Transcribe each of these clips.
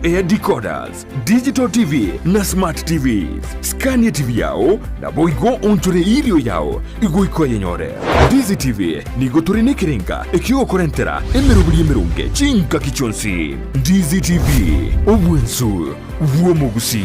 Air decoders, digital TV na smart TVs. Scania TV yao na boigo onchore irio yao igoiko yenyore. Ndizi TV nigo turi nekerenga ekiokorentera emerobiri emerunge chinka kichonsi. Ndizi TV obwensu bw'omugusi.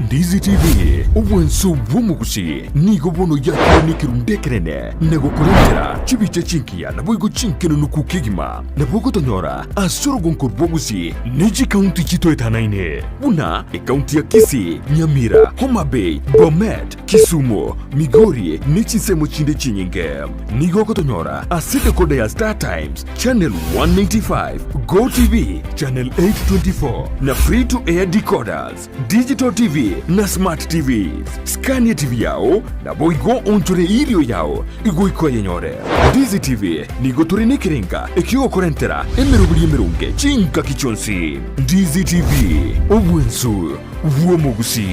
Ndizi TV obwensu bw'omugusi nigo bono yakire nekirundekerene negokorentera chibicha chinkiya naboigo chinkenunuku kegima nabogotonyora asorogonko bwogusi neji kaunti chitoetanaine buna ekaunti ya Kisii, Nyamira, Homa Bay, Bomet, Kisumu, Migori nechinsemo chinde chinyinge. Nigo gotonyora ase dekoda ya Star Times Channel 195, Go TV Channel 824 na free to air decoders, digital TV na smart TVs. Scania TV yao na boigo onchore irio yao igoiko yenyore. Ndizi TV nigo turi nekerenga ekiokorentera emerobiri emerunge chinka kichonsi. Ndizi TV obwensu bw'omugusi.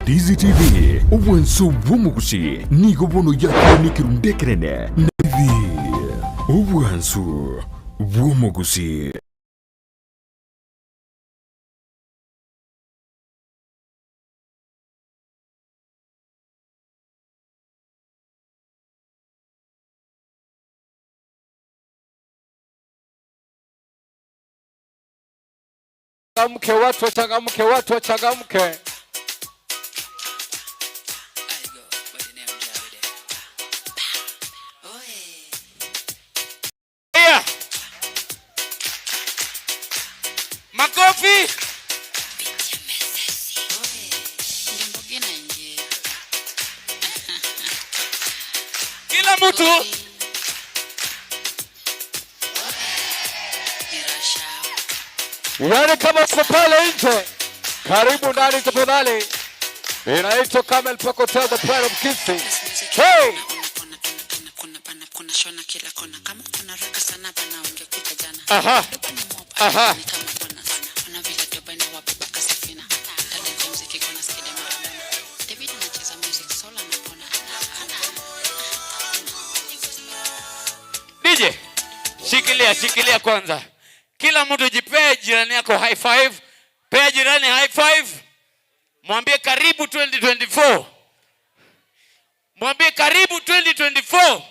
Ndizi TV obwensu bw'omugusi nigo bono yakire nekirundekerene na TV obwansu bw'omugusi. Changamke watu wachangamke, watu wachangamke. Yeah. Makofi. Kila mtu yaani, kama uko pale nje, karibu ndani tafadhali. Inaitwa Camel Park Hotel, the Pride of Kisii. Hey! Aha. Aha. DJ, shikilia, shikilia kwanza. Kila mtu jipee jirani yako high five. Pea jirani high five. Mwambie karibu 2024. Mwambie karibu 2024.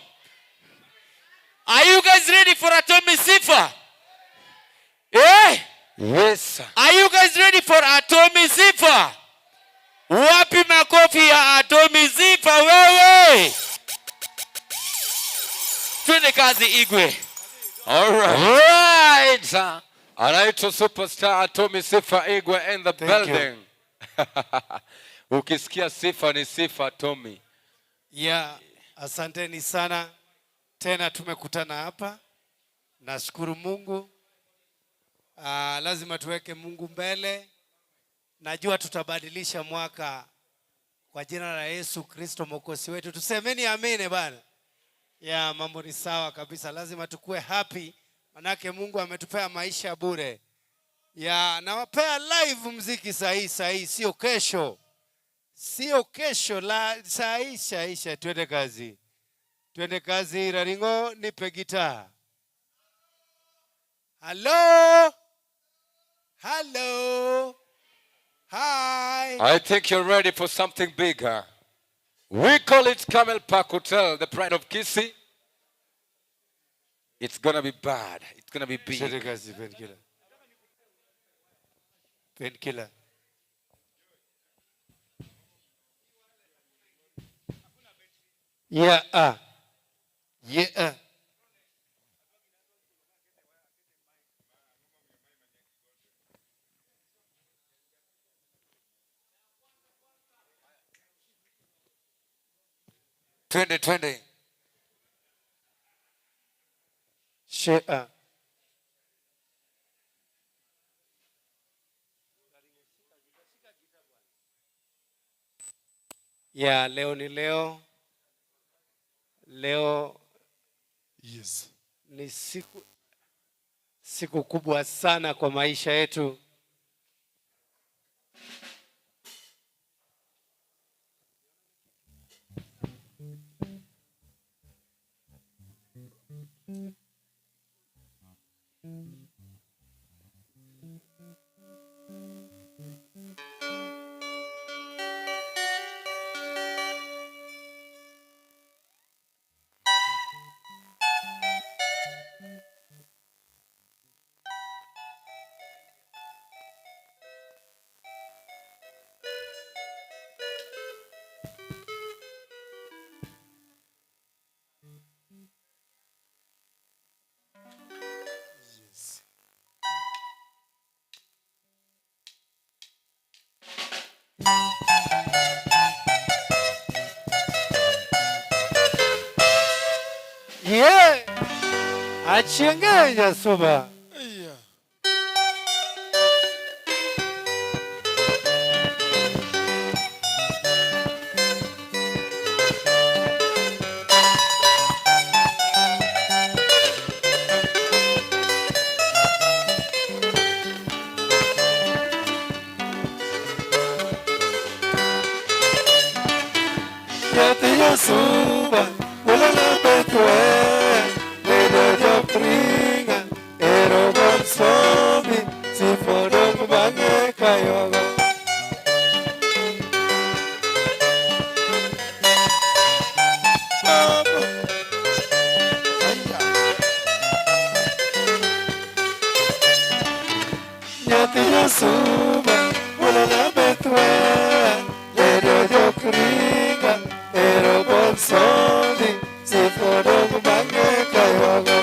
Are you guys ready for Atomi Sifa? Eh? Yes, sir. Are you guys ready for Atomi Sifa? Wapi makofi ya Atomi Sifa wewe? Twende kazi, Igwe. All right. Right. Sir. Anaitwa Superstar Atomi Sifa Igwe in the Thank you. building. Ukisikia sifa ni Sifa Tommy. Yeah, asanteni sana tena, tumekutana hapa. Nashukuru Mungu. Lazima tuweke Mungu mbele. Najua tutabadilisha mwaka kwa jina la Yesu Kristo Mwokozi wetu. Tusemeni amene bana. Yeah, mambo ni sawa kabisa. Lazima tukue happy, manake Mungu ametupea maisha bure. Yeah, nawapea live mziki sahihi sahihi, sio kesho. Sio kesho la sahihi sahihi. Twende kazi. Twende kazi. Raringo, nipe gitaa. Hello? Hello? Hi. I think you're ready for something bigger. We call it Camel Park Hotel, the Pride of Kisii. It's gonna be bad. It's gonna be big. Twende kazi, Painkiller. Painkiller. Yeah. Yeah. Twende, twende. Share. Yeah, leo ni leo. Leo Yes. ni siku kubwa sana kwa maisha yetu. Yeah. Achienge Nyasuba. Yeah. Yate Nyasuba, wala betwe, ledo jopringa, ero bonsomi, sifodo bange kayogo. Mama. Aya. Yate Nyasuba, wala betwe, ledo jopringa, ero bonsomi, sifodo bange kayogo.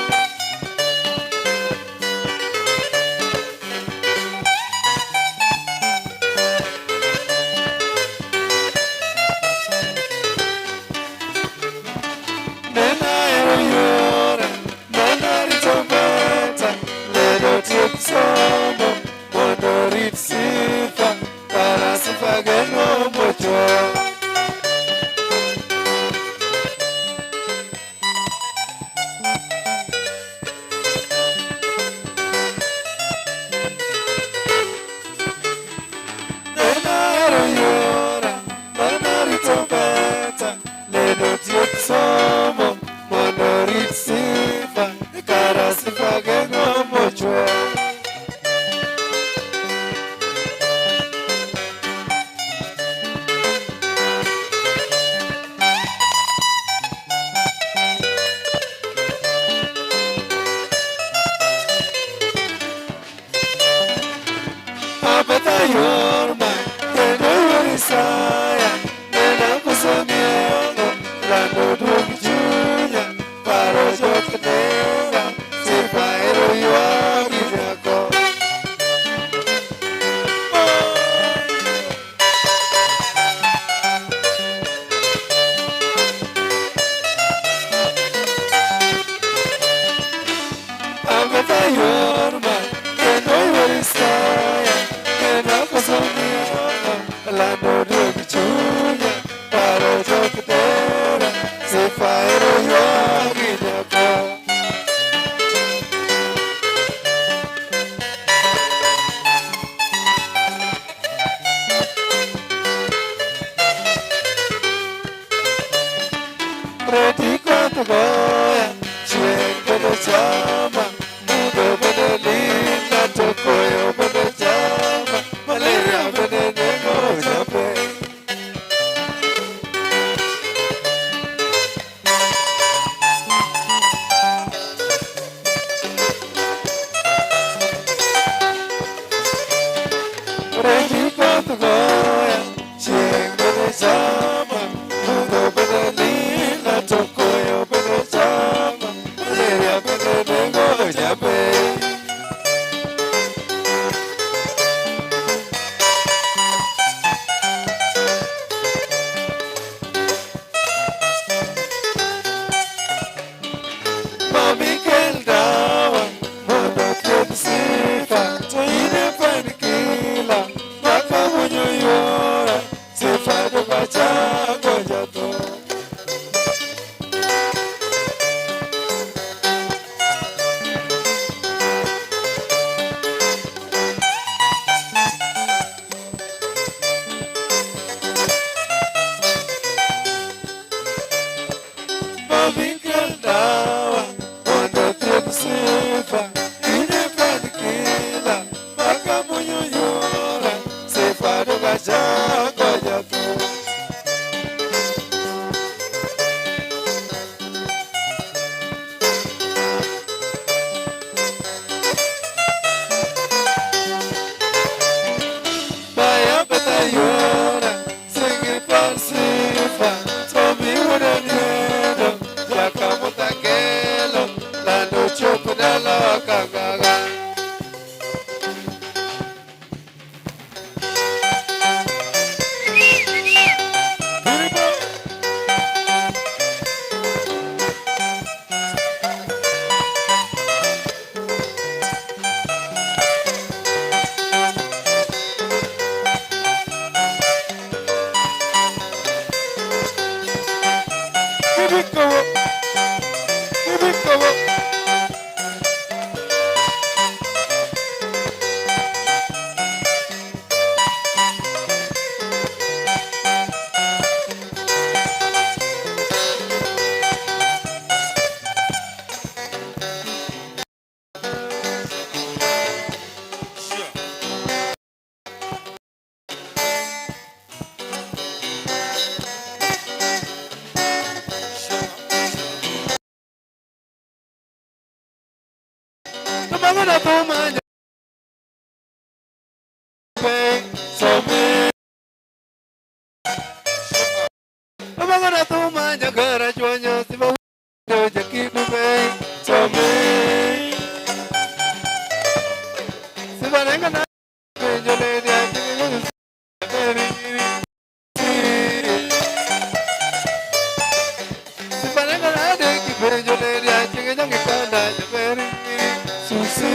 Nena ero yora, nena rito beta, ledo tiek somo, mondo rit sifa, kara sifa geng'o mochwe. Nena ero yora, nena rito beta, ledo tiek somo, mondo rit sifa, kara sifa geng'o mochwe. Apeta yorma, kendo yor Isaya, nena koso miengo, lando duog chunya, paro jok nega, sifa ero ywagi nyako. Apeta yorma, kendo yor Isaya, nena koso miengo, lando duog chunya, paro jok nega, sifa ero ywagi nyako. Reti koth goya, chieng' bende chama, mudho bende linda, to koyo bende chama, malaria bende nego japiny. Reti koth goya, chieng' bende chama, mudho bende linda, to koyo bende chama, malaria bende nego japiny. Mami kel dawa mondo thiedh sifa, to in e painkiller maka muonyo yora, sifa dok achako jatho. Mami kel dawa mondo thiedh sifa, in e painkiller maka muonyo yora, sifa dok achako jatho. Maya beta yora, singi par sifa, tomi wuod niedo, jakamutakelo, lando chop dala kagaga. Obangana tumanya some Obangana tumanya gara chwanyo siba doja kidume some Siba renga na penjo le dia kinyo Siba renga na de kipenjo le dia kinyo ngikanda jaberi Susi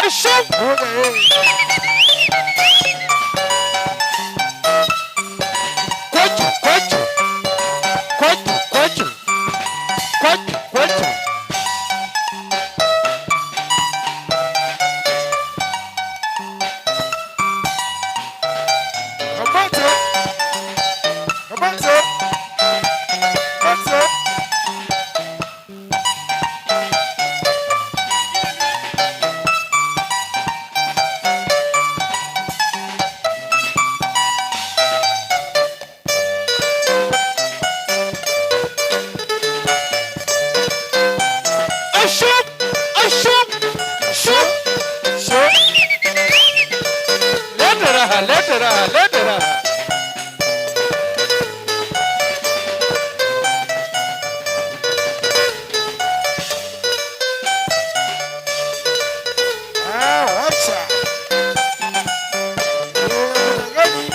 Ashu. Kwetu, kwetu. Kwetu, kwetu. Kwetu, kwetu. Kamata. Kamata. Kamata. Ashu. Ashu. Shu. Shu. Leta raha, leta raha, leta raha. Ah, wacha. Eh, gani?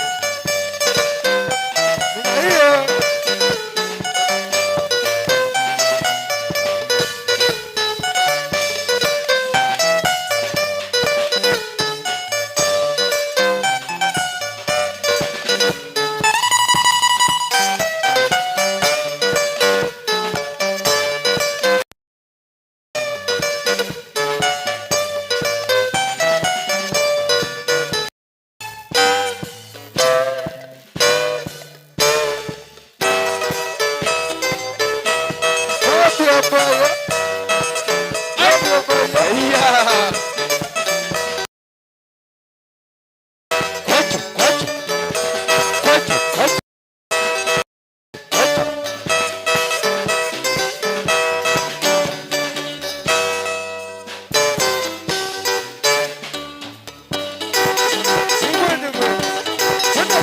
Nina hiyo. Wapi hapa? Wapi hapa? Haya. Kwetu, kwetu. Kwetu, kwetu. Kwetu. Ngwende, ngwende. Twende.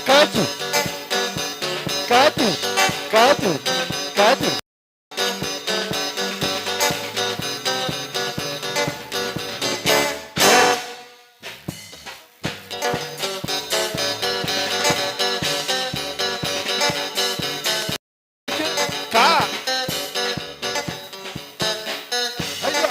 Katu. Katu. Katu. Katu. Ka. Haya.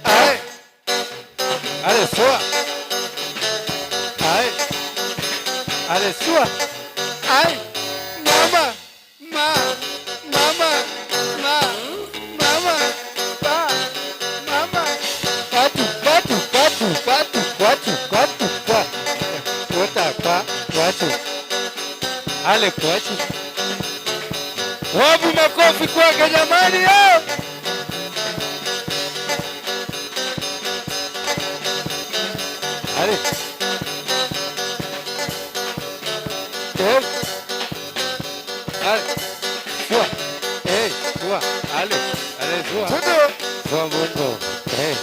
Ai. Ale sua. Ai. Ale sua. Ai, mama, ma, mama, ma, mama, pa, mama. Katu, katu, katu, katu, kwatu, kwatu, kwa. Kota, kwa, kwatu. Ale kwatu. Wapi makofi kwake jamani? Eh? Ale. Eh. Ale. Sua. Eh, sua. Ale. Ale sua. Twende. Sua Mungu. Eh.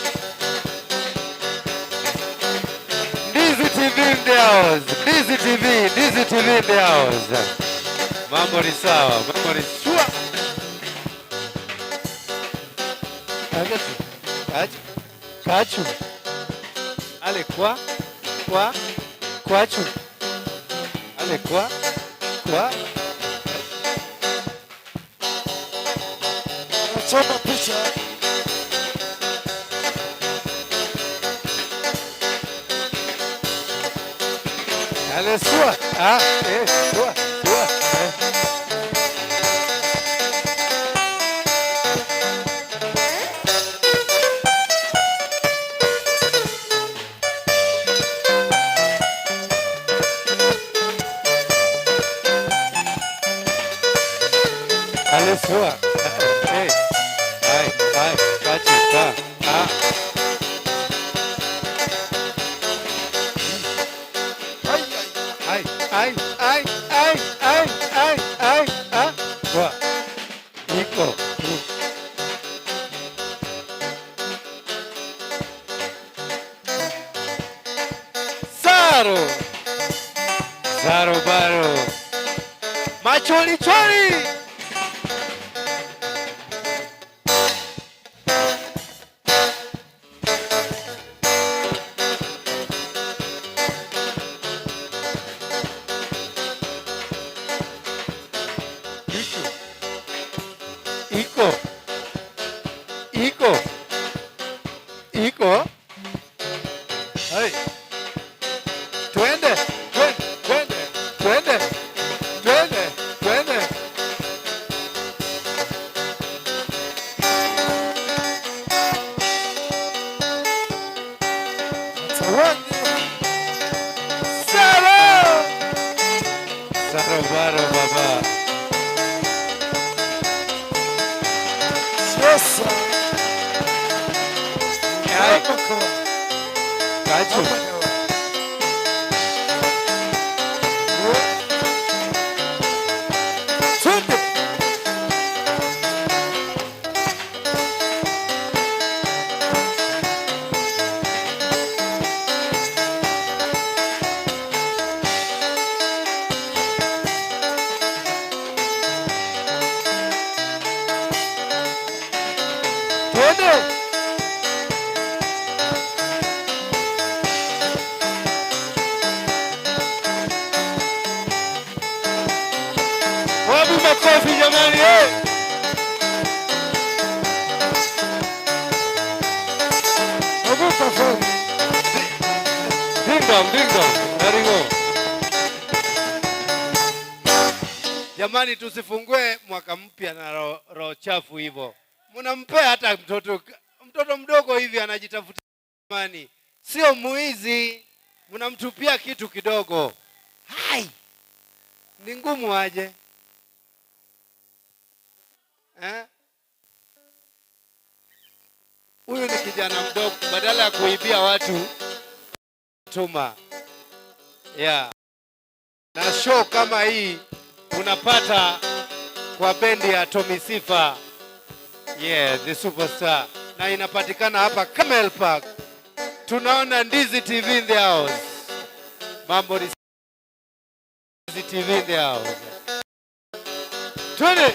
Ndizi TV in the house. Ndizi TV, Ndizi TV in the house. Mambo ni sawa, mambo ni sua. Kachu, kachu, kachu. Ale kwa, kwa, kwachu. Ale kwa, kwa. Choma picha. Ale sua. Ah, eh, sua, sua. Eh. Ale sua. Eh. Ai, ai, kachi, ta, ah. Ai, ai. Ai, ai, ai, ai, ai, ai, ai, ah. Kwa. Iko. Zaro. Zaro baro. Macholi choli. Yuchu. Iko. Iko. Iko. Hai. Twende, twende, twende, twende, twende, twende. Tawani. Saro! Saro baro baba. Siasa. Ai, Hapa. kachu. Hapa. Twende. Twende. Wapi makofi jamani eh? Ogopa fani. Ding dong, ding dong. There you go. Jamani, tusifungue mwaka mpya na roho chafu hivyo. Mnampea hata mtoto mdogo hivi anajitafutia amani. Sio muizi, mnamtupia kitu kidogo. Hai! Ni ngumu aje? Eh? Huyu ni kijana mdogo, badala ya kuibia watu tuma. Yeah. Na show kama hii unapata kwa bendi ya Tommy Sifa. Yeah, the superstar. Na inapatikana hapa Camel Park. Tunaona Ndizi TV in the house. Mambo ni Ndizi TV in the house. Twende.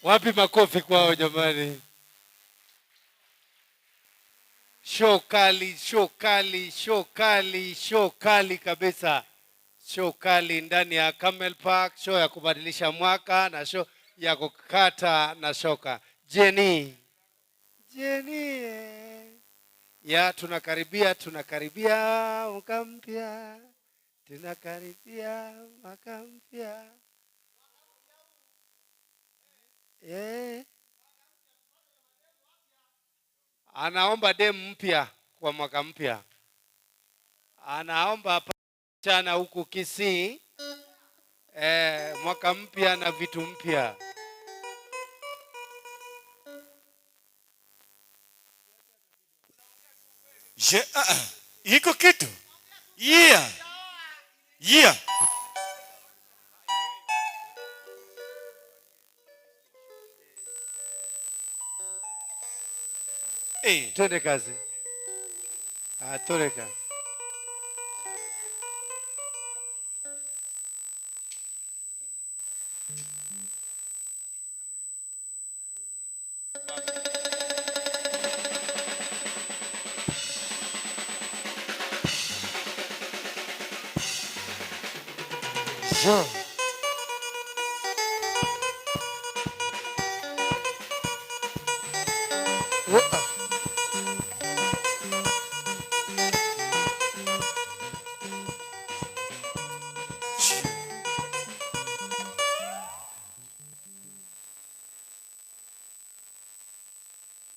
Wapi makofi kwao jamani? Show kali, show kali, show kali, show kali kabisa. Show kali ndani ya Camel Park, show ya kubadilisha mwaka na show ya kukata na shoka. Jenny. Jenny. Ya tunakaribia, tunakaribia mwaka mpya. Tunakaribia mwaka mpya. Anaomba demu mpya kwa mwaka mpya. Anaomba chana huku Kisii. Mwaka mpya na vitu mpya. Je, iko kitu? Yeah. Yeah. Hey. Twende kazi. Twende kazi. Jean.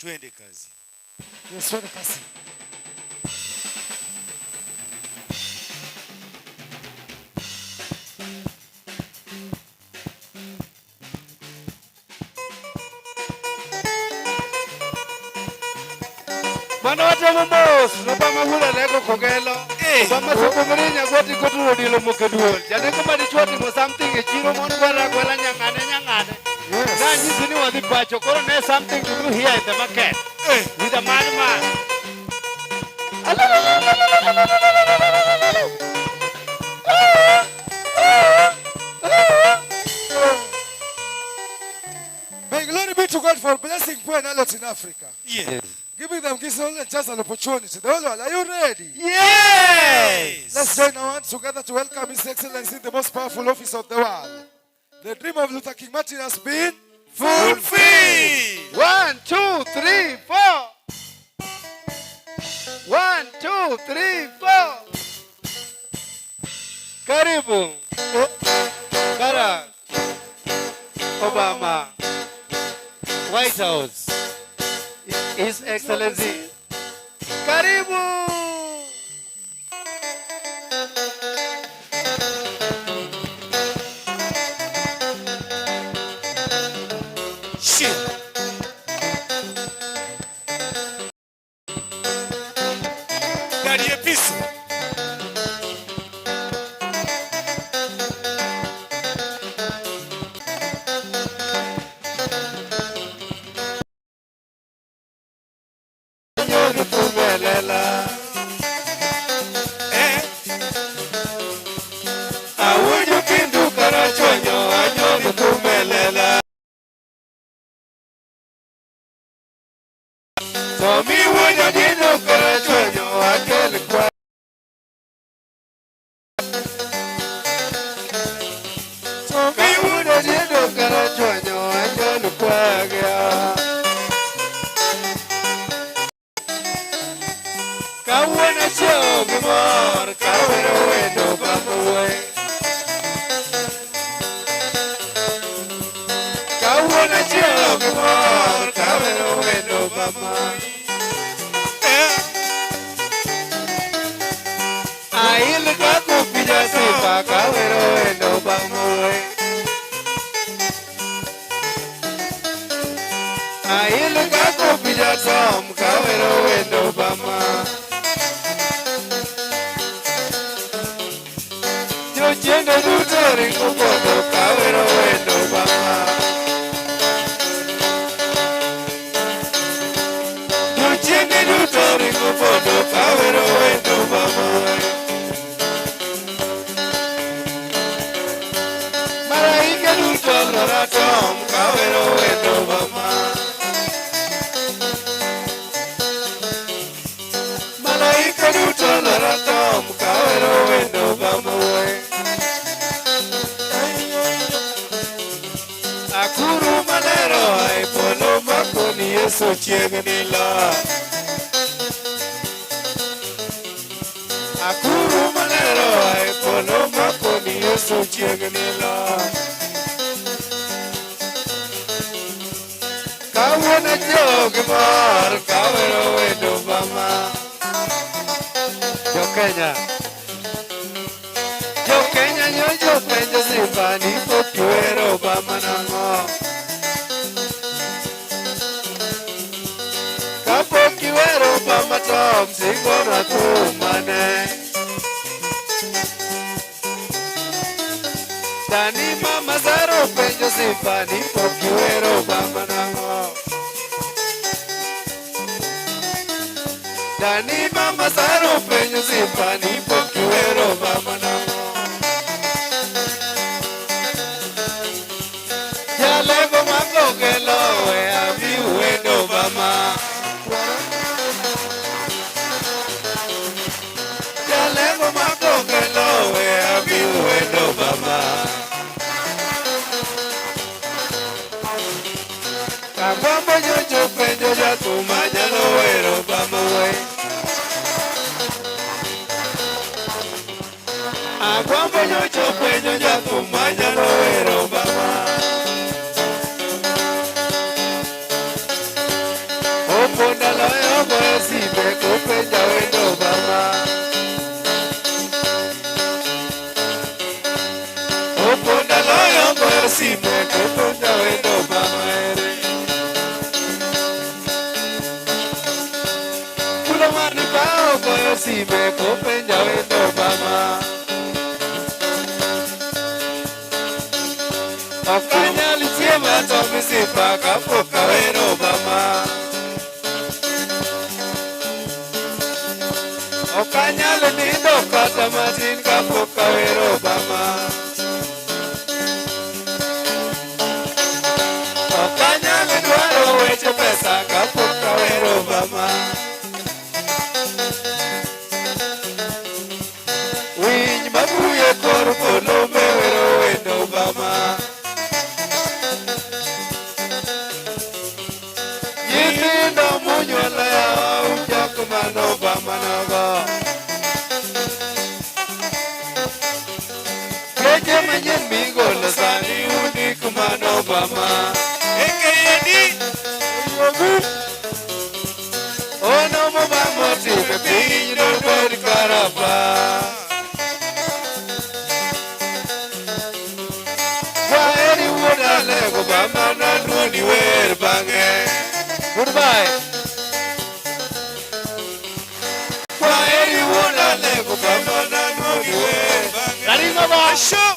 Twende kazi. Yes, twende kazi. Mano watemo mos, Obama wuoda lego kogelo. Obama soko mrinya gwati koturo dilo mokeduol. Janeko madichuo timo something e chiro mon gwara gwela nyang'ane nyang'ane. Yes. Nanyisi ni wadhi pacho, koro ne something to do here in the market. With a madman. May glory be to God for blessing poor and a lot in Africa. Yes. Giving them gifts and chance and opportunity. The whole world, are you ready? Yes. Let's join our hands together to welcome His Excellency, the most powerful office of the world. The dream of Luther King Martin has been Fulfilled. 1, 2, 3, 4. 1, 2, 3, 4. Karibu. Barack Obama, White House, His Excellency. Karibu. Shit. Daddy Episo. Nyoni tumelela. Eh? Awinjo kindu karachuonyo, anyoni tumelela. To miwuonyo dino karachuonyo, akel kwa. To miwuonyo dino karachuonyo, akel kwagya. Kawuono achiewo gi mor, kawero wend Obama wuoyi. Kawuono achiewo gi mor, kawero wend Obama. Eh? Ail kaka opija sifa, kawero wend Obama wuoyi. Ail kaka opija Tom, kawero wend Obama. Jochiende duto ringo podho, kawero wend Obama. Jochiende duto ringo podho, kawero wend Obama. Malaike duto lora Tom, kawero wend Obama. Malaike duto lora Tom, kawero wend Obama. Akuru malero ai polo makoni Yesu chiegni lor. Akuru malero ai polo makoni Yesu chiegni lor. Kawuono achiewo gi mor, kawero wend Obama. Jo Kenya, Jo Kenya nyocho penjo sifa ni pok iwero Obama nang'o? Kapok iwero Obama Tom, singona thum mane. Dani mama Zaro penjo sifa ni pok iwero Obama nang'o? Dani mama Zaro penjo sifa ni pok iwero Obama nang'o? Jalego makogelo we abi wend Obama. Jalego makogelo we abi wend Obama. Kagwambo nyocho penjo jathum manyalo wero Obama we. Agwambo nyocho penjo jathum manyalo wero Obama. sime kopenja wendo Obama. Okanyal chiemo to misipa kapok awero Obama. Okanyal nindo kata matin kapok awero Obama. Okanyal dwaro weche pesa kapok awero Obama. Winy mabuyo e kor polo mewero wend Obama. Nyithindo monyuolo yawa un jok mane Obama nogo. Geche manyien migolo sani undik mane Obama. AKAD. Ono mobama otime piny nobed karapa. Waheri wuod Alego Obama naduoni wer bang'e. Goodbye. Waheri wuod Alego Obama naduoni wer bang'e. Karingo ba? Show.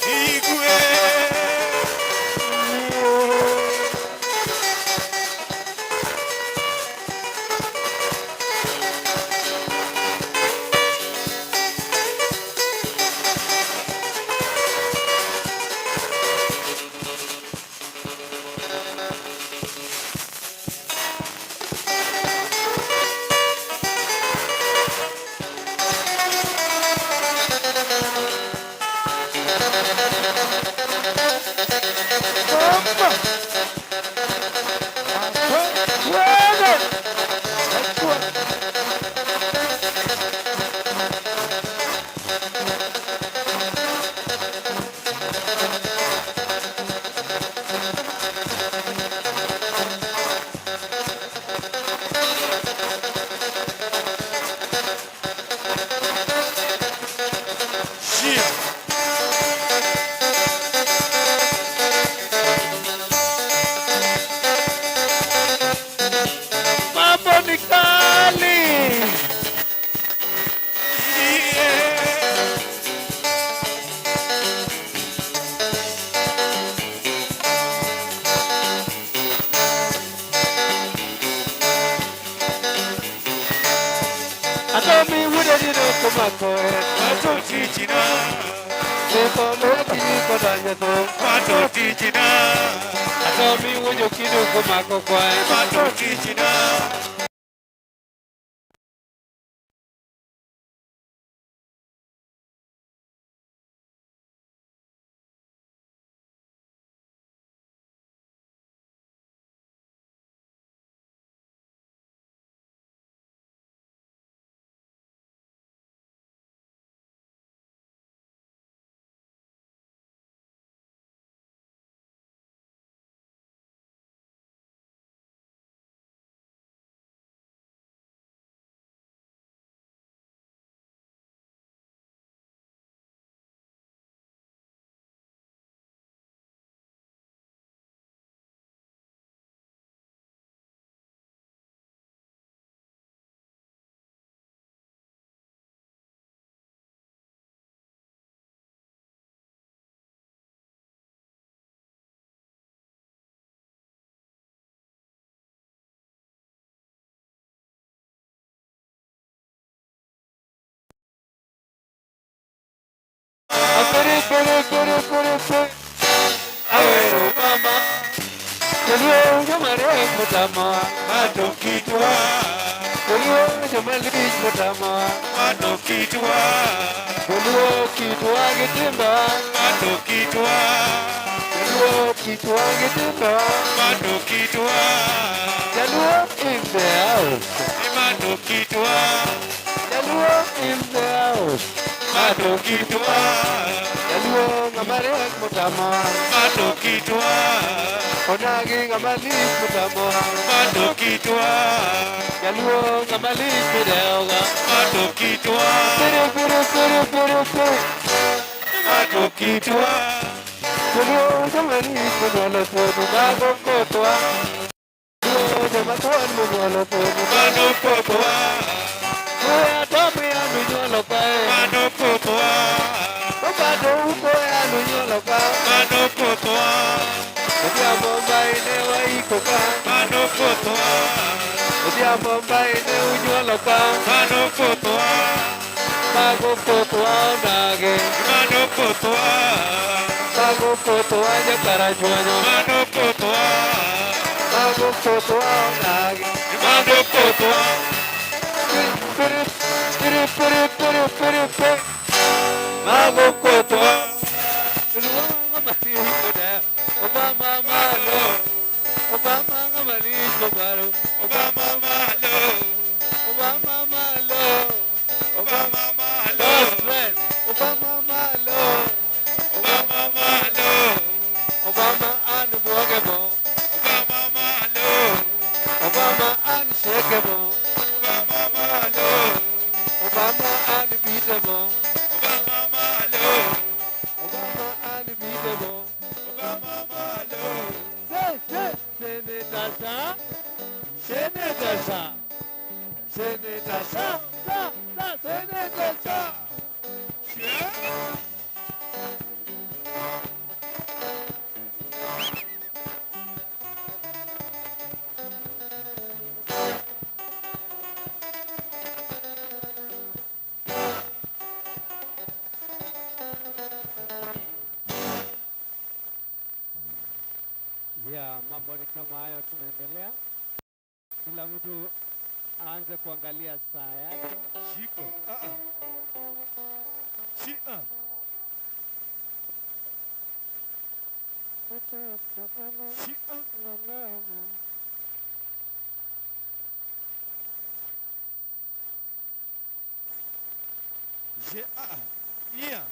Igwe. Shia. Mambo ni kali. Yeah. Atomi wuode dino komako en. Mato tijina. Siko lweti kodonjo thum. Mato tijina. Atomi wuojo kido komako kwae. Mato tijina. Pere pere pere pere pere. Awero mama. Jaduong' joma riek otama. Mato kitwa. Joluo joma lich motamowa. Mano kitwa. Joluo kitwa gi timbewa. Mano kitwa. Joluo kitwa gi timbewa. Mano kitwa. Jaluo in the house. Mano kitwa. Jaluo in the house. Mano kitwa. Jaluo ng'ama riek motamowa. Mano kitwa. Onagi ng'ama lich motamowa. Mano kitwa. Jaluo ng'ama lich midewoga. Mano kitwa. Piri piri piri piri piri. Mano kitwa. Jaluo joma lich monyuolo thuon mago kothwa. Jaluo joma thuon monyuolo thuon Mano kothwa. Muya to muya nunyuolo kae. Mano kothwa. Obado ukoya nunyuolo ka. Mano kothwa. Odhiambo mbaine waiko ka. Mano kothwa. Odhiambo mbaine unyuolo ka. Mano kothwa. Mago kothwa onagi. Mano kothwa. Mago kothwa jakarachuonyo. Mano kothwa. Mago kothwa onagi. Mano kothwa. Piri piri piri piri piri piri. Mago kothwa. Obama malo. Obama ng'ama lich mobaro. Obama malo. Obama malo. Obama malo. Best friend. Obama malo. Obama malo. Obama an buoge mo. Obama malo. Obama an sheke mo. Obama malo. Obama an bite mo. Obama malo. Obama an bite mo. Obama malo. Se se Senator sa. Senator sa. Senator sa. Sa sa Senator sa. Yeah, mambo ni kama hayo, tunaendelea. Kila mtu aanze kuangalia saa yake. Shiko. Ah ah. Shi ah. Shi ah. Je ah ah. Yeah.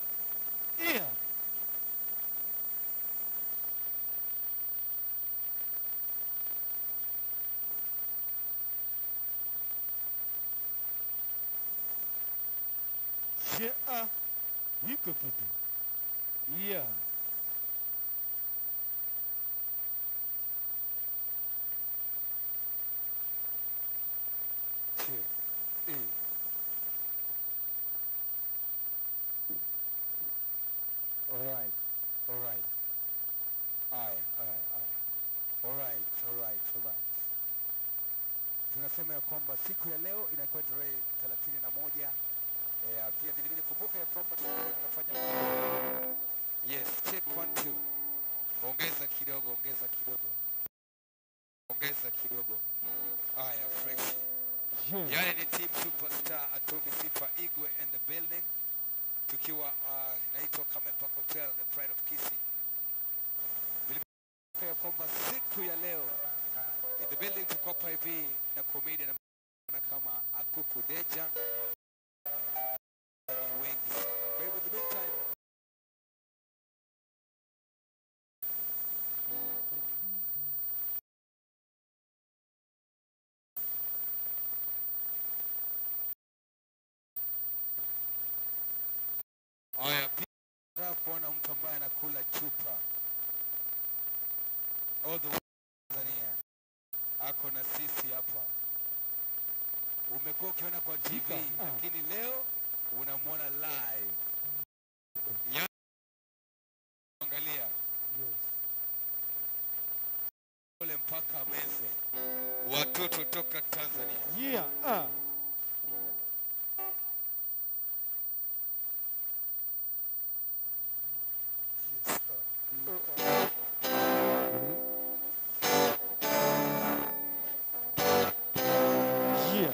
Yeah. Je ah. Iko kitu. Yeah. Two, eight. All right, all right. Aye, aye, aye. All right, all right, all right. Tunasema ya kwamba siku ya leo inakuwa tarehe 31. Pia vile vile kumbuka ya kwamba tulikuwa tunafanya yes, check 1 2. Ongeza kidogo, ongeza kidogo. Ongeza kidogo. Haya, fresh. Yaani ni team superstar Atomi Sifa Igwe and the building. Tukiwa inaitwa Camel Park Hotel, the pride of Kisii. Vile vile ya kwamba siku ya leo in the building tuko hapa hivi na comedian na kama Akuku Deja. Ni wengi sana. Kwa hivyo the meantime haya, pia nataka kuona mtu ambaye anakula chupa all the way Tanzania, ako na sisi hapa. Umekuwa ukiona kwa TV, lakini leo unamwona live. Ya, angalia. Pole mpaka meze. Watoto toka Tanzania. Yeah. Ah. Yes. Yeah.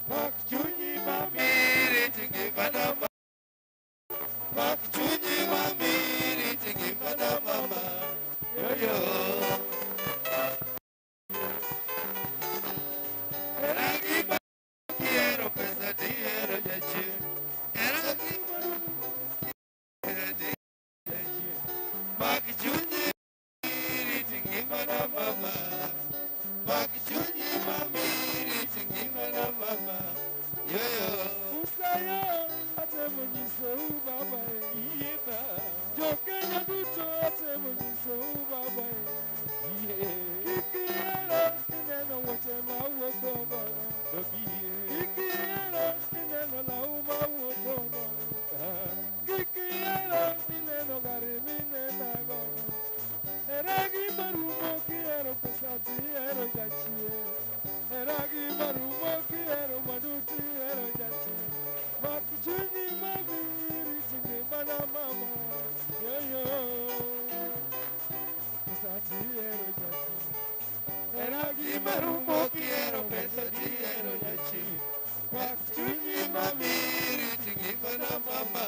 Mak chunyi mamiri tingimana mama. Mak chunyi mamiri tingimana mama. Yo yo. Eragi ma quiero pesa tiero jachi. Eragi ma Mak chunyi mamiri tingimana mama. Mak chunyi mamiri tingimana mama. Yo yo. Usayo atemo nyiso baba iye. Jokenya duto atemo nyiso baba iye. Kikiero ineno weche mawuotho godo. Kikiero ineno law mawuotho godo. Kikiero ineno gari minena godo. Eragi marumo kihero pesa tihero jachien. Eragi marumo kihero mwandu tihero jachien. Mak chunyi mamiri tingimana mama. Yo yo. Pesa tihero jachien. Eragi marumo kihero pesa tihero jachien. Mak chunyi mamiri tingimana mama.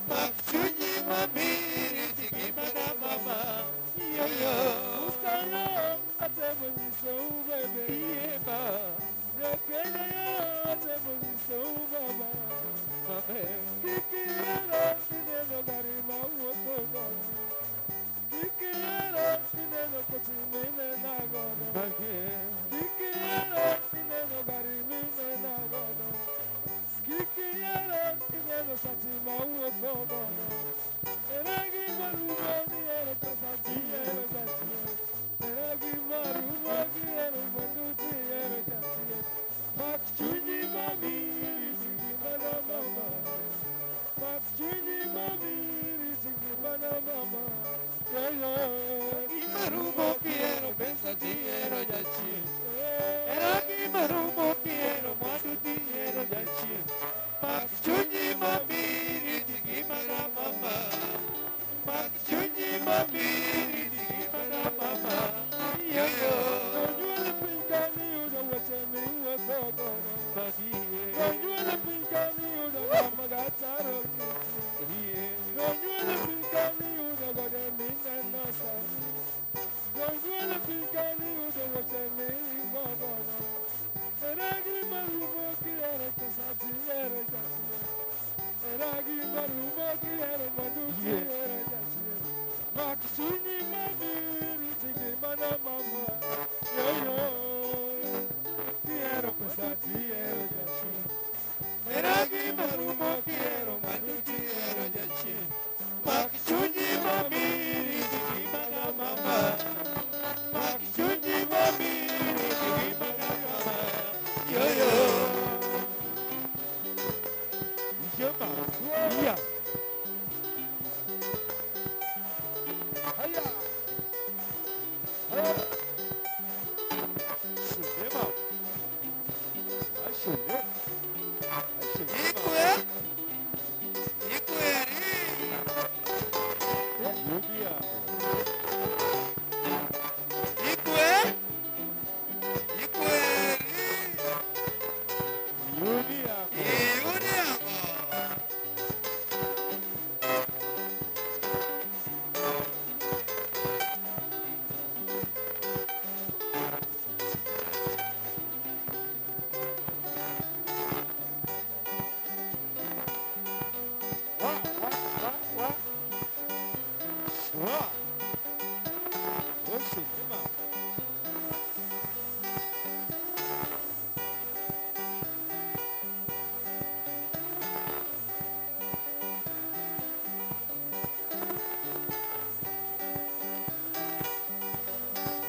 Mak chunyi mamiri tingimana mama. Yo yo. Usayo atemo nyiso bebe. Iye ba. Jokenya yo atemo nyiso baba. Kikiero ineno gari mawuotho godo. Kikiero ineno koti minena godo. Kikiero ineno gari minena godo. Kikiero ineno sati mawuotho godo. Eragi marumo nihero pesa tihero jachien. Eragi marumo kihero mwandu tihero jachien. Mak chunyi mamiri tingimana mama. Mak chunyi mamiri tingimana mama. Yo yo. Marumo kihero pesa tihero jachien. Eragi marumo kihero mwandu tihero jachien. Mak chunyi mamiri tingimana mama. Mak chunyi mamiri tingimana mama. Yo yo. Jonyuol piny ka niyudo weche miwuotho godo. Jonyuol piny ka niyudo ng'ama gataro nitie. Jonyuol piny ka niyudo gode mineno sani. Jonyuol piny ka niyudo weche miringo godo. Eragi marumo kihero pesa tihero jachien. Eragi marumo kihero mwandu tihero jachien. Mak chunyi mamiri tingimana mama. Yo yo. Kihero pesa tihero jachien. Eragi marumo kihero mwandu tihero jachien. Mak chunyi mamiri tingimana mama. Mak chunyi mamiri tingimana mama. Yo yo. Yema. Ya. Haya. Haya. Shulema. Ashule. Ashulema. Ikwe. Ikweri. Yubia. Ikwe. Ikweri. Yubia. Iuniango. Wa wa wa wa. Wa. Oshulema.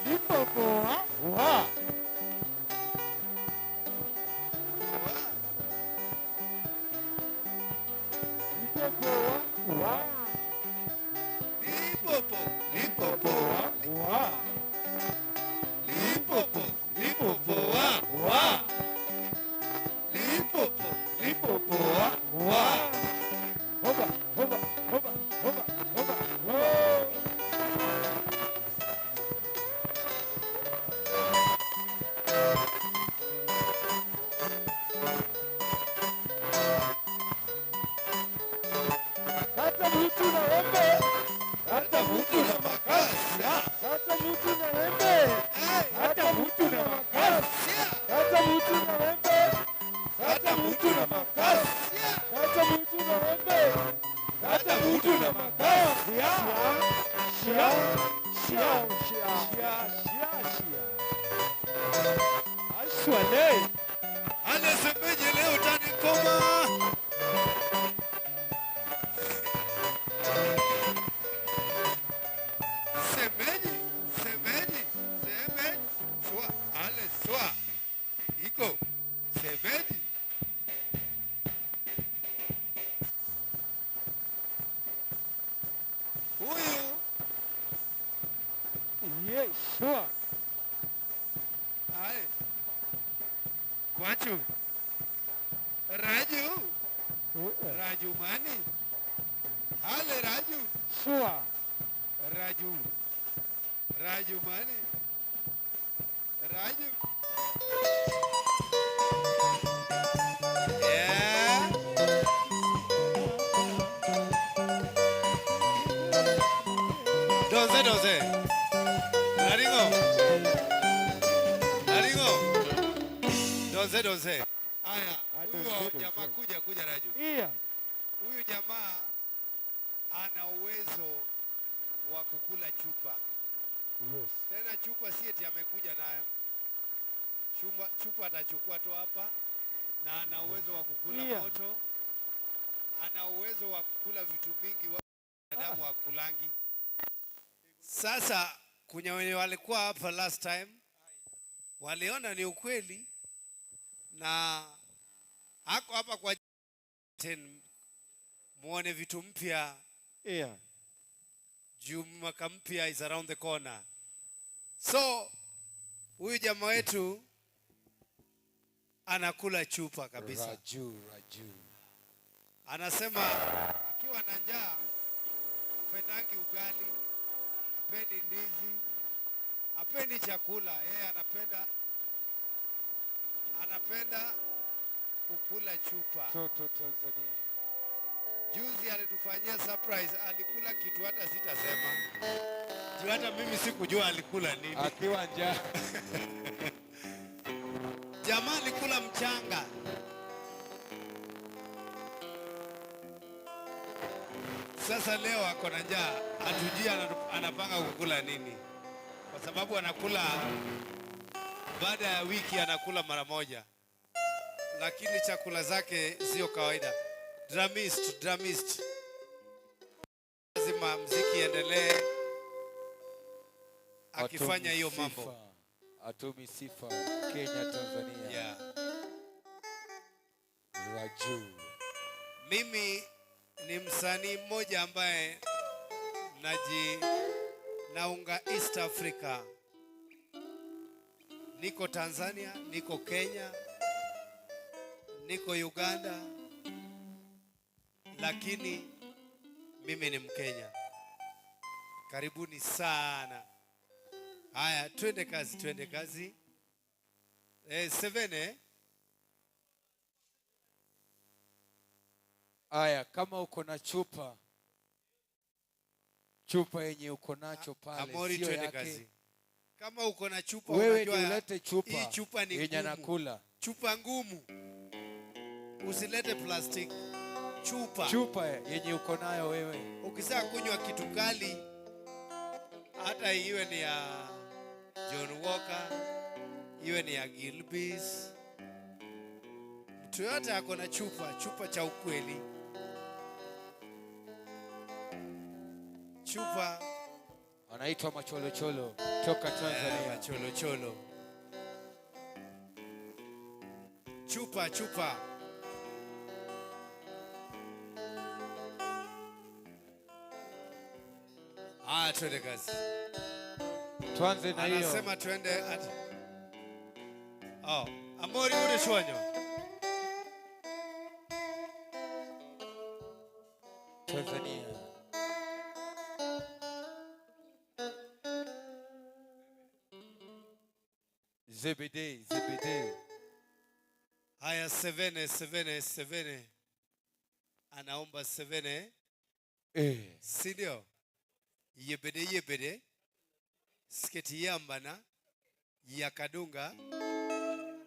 Limpopo. Wa. Limpopo. Wa. Limpopo. Limpopo. Wa. Limpopo. Limpopo. Wa. Limpopo. Limpopo. Wa. Hoba, hoba, hoba, hoba, hoba. Oh. na makasi. Kata mtu na wembe. Kata mtu na makasi. Shia, shia, shia, shia, shia, shia. Ashwale. Alesemeje leo utanikoma. Semeji, semeji, semeji. Swa, ale swa. Iko. Semeji. Huyu Yeshua. Aye. Kwachu. Raju. Raju mani. Ale Raju. Shua. Raju. Raju mani. Raju. Yeah. Doze doze. Laringo. Laringo. Doze doze. Aya, huyo jamaa kuja kuja Raju. Iya. Huyu jamaa ana uwezo wa kukula chupa. Yes. Tena chupa si eti amekuja nayo. Chupa atachukua tu hapa, na ana uwezo wa kukula moto. Ana uwezo wa kukula vitu mingi wanadamu wa kulangi. Sasa kuna wenye walikuwa hapa last time waliona ni ukweli, na hako hapa kwa 10 muone vitu mpya. Juu mwaka mpya is around the corner. So huyu jamaa wetu anakula chupa kabisa. Raju, Raju. Anasema akiwa na njaa hapendangi ugali, hapendi ndizi, hapendi chakula. Yeye anapenda kukula chupa. Toto Tanzania. Juzi alitufanyia surprise, alikula kitu hata sitasema. Juu hata mimi sikujua alikula nini. Akiwa njaa. Jamaa alikula mchanga. Sasa leo ako na njaa, hatujui anapanga kukula nini. Kwa sababu anakula baada ya wiki anakula mara moja. Lakini chakula zake sio kawaida. Drummist, drummist. Lazima muziki endelee akifanya hiyo mambo. Atumi sifa Kenya, Tanzania. Raju. Mimi ni msanii mmoja ambaye naunga East Africa. Niko Tanzania, niko Kenya, niko Uganda, lakini mimi ni Mkenya. Karibuni sana. Haya, twende kazi, twende kazi. Seven? Haya, kama uko na chupa, chupa yenye uko nacho pale, Amori, sio twende yake. kazi. Kama uko na chupa, Wewe unajua ndio ulete chupa hii chupa ni yenye ngumu. anakula. Chupa ngumu. Usilete plastic. Chupa. Chupa yenye uko nayo wewe. Ukisha kunywa kitu kali, hata iwe ni ya John Walker, iwe ni ya Gilbey's, mtu yote ako na chupa, chupa cha ukweli. Chupa. Wanaitwa macholocholo toka Tanzania. Macholocholo. Chupa, chupa. Twende kazi. Tuanze na hiyo. Anasema twende at... Oh, Amori ule shwanyo. Tanzania. ZBD, ZBD. Haya, sevene, sevene, sevene. Anaomba sevene. Si ndio? Yebede, yebede. Sketi yambana yakadunga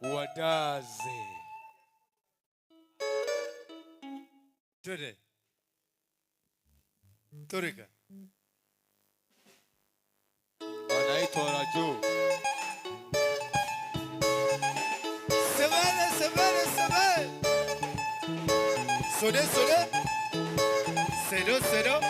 wadaze. Twende. Turika. Wanaitwa Raju. Sebele, sebele, sebele. Sode, sode. Sedo, sedo.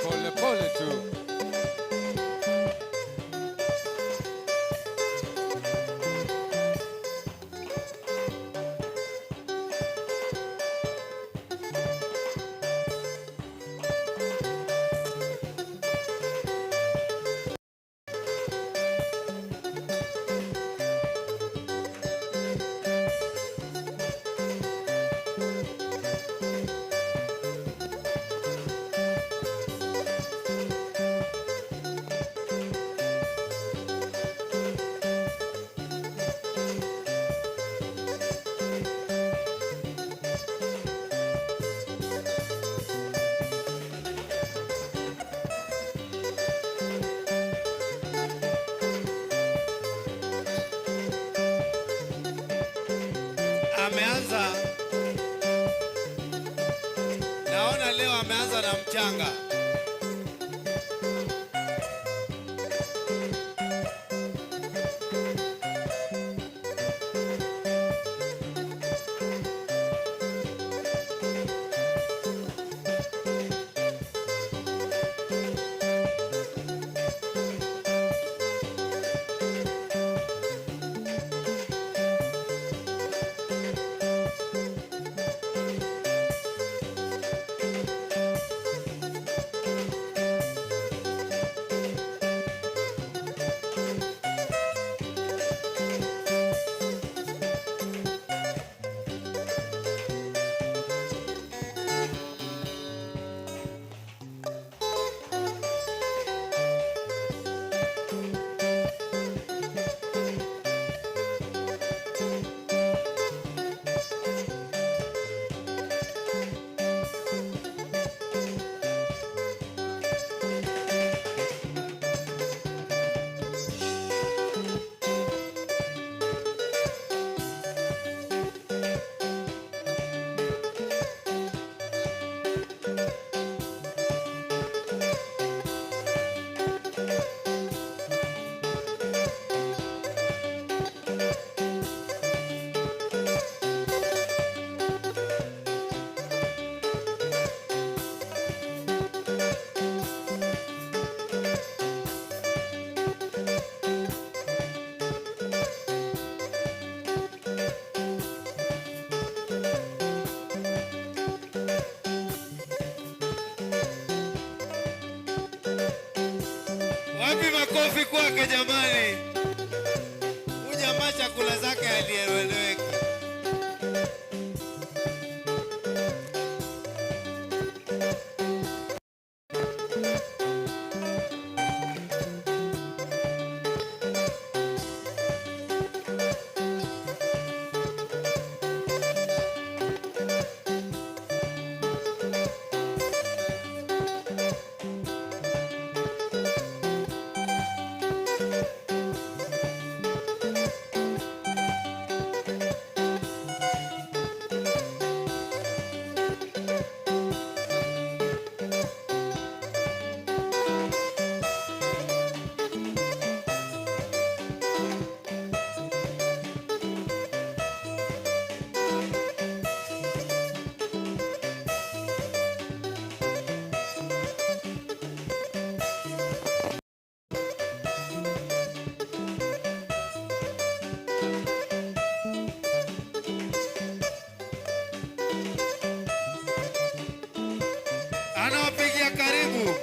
Pole pole tu. Ameanza, naona leo ameanza na mchanga. Wapi makofi kwake jamani? Huyu jamaa chakula zake alieleweki. Anawapigia karibu.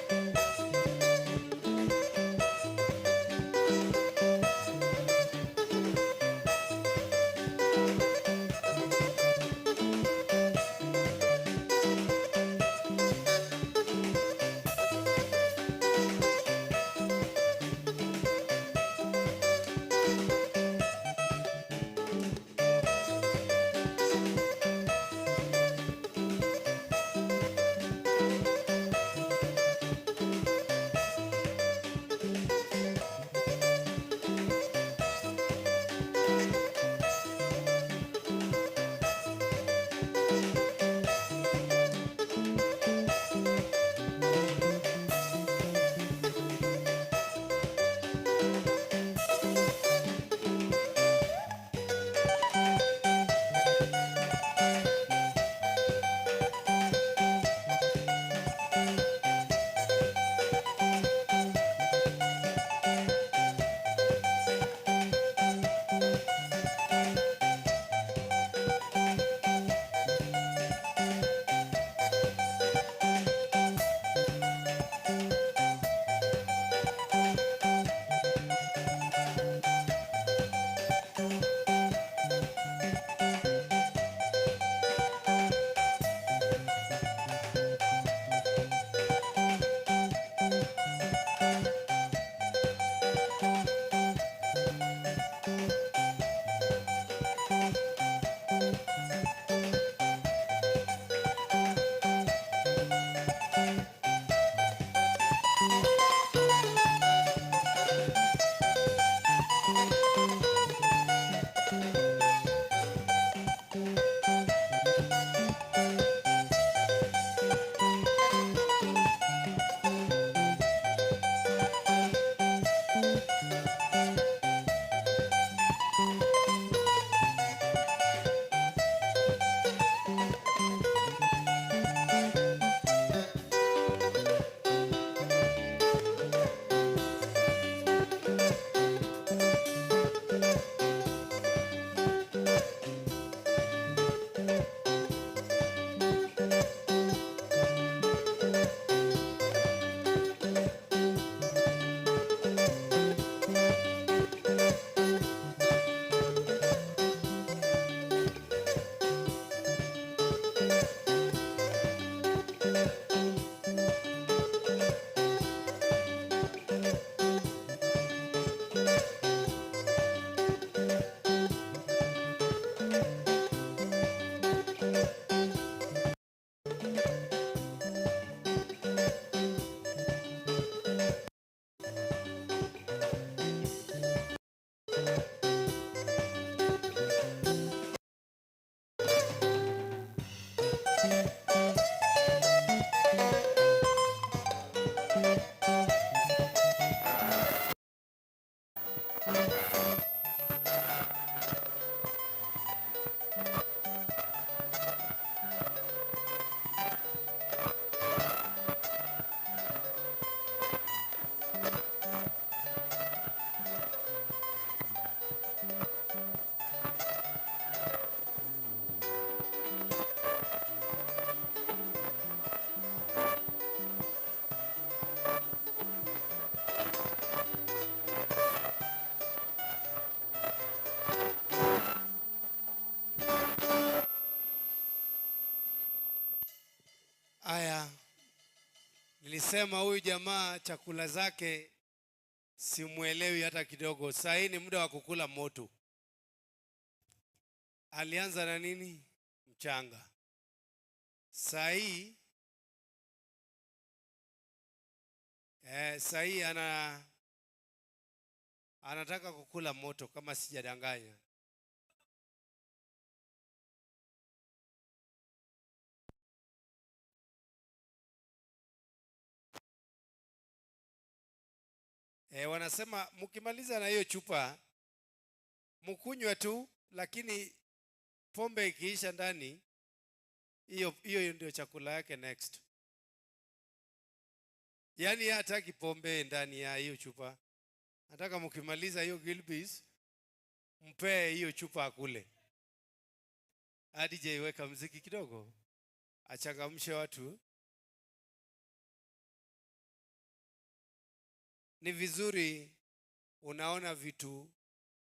Aya, nilisema huyu jamaa chakula zake simuelewi hata kidogo. Saa hii ni muda wa kukula moto. Alianza na nini? Mchanga. Saa hii saa hii anataka kukula moto kama sijadanganya. Wanasema mkimaliza na hiyo chupa mkunywe tu, lakini pombe ikiisha ndani hiyo ndio chakula yake next. Yaani hataki pombe ndani ya hiyo chupa. Nataka mkimaliza hiyo Gilbey's mpe hiyo chupa akule. DJ weka muziki kidogo achangamshe watu. Ni vizuri unaona vitu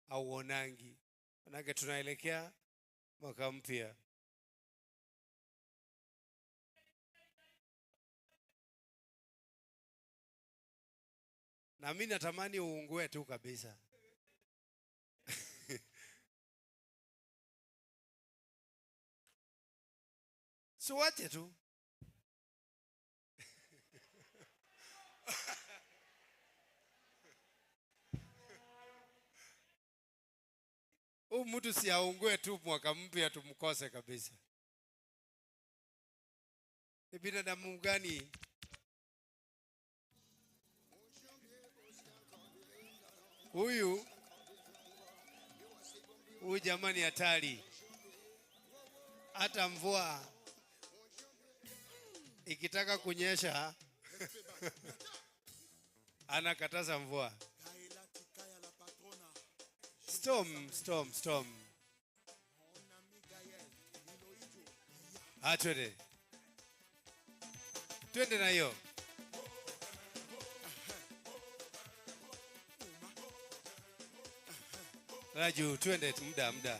hauonangi, manake tunaelekea mwaka mpya. Na mimi natamani uungue tu kabisa. So wache tu. Huyu mtu si aungue tu mwaka mpya tumkose kabisa. Ni binadamu gani? Huyu jamani hatari. Hata mvua ikitaka kunyesha anakataza mvua. Storm, storm, storm. Twende. Twende na hiyo. Raju, twende muda.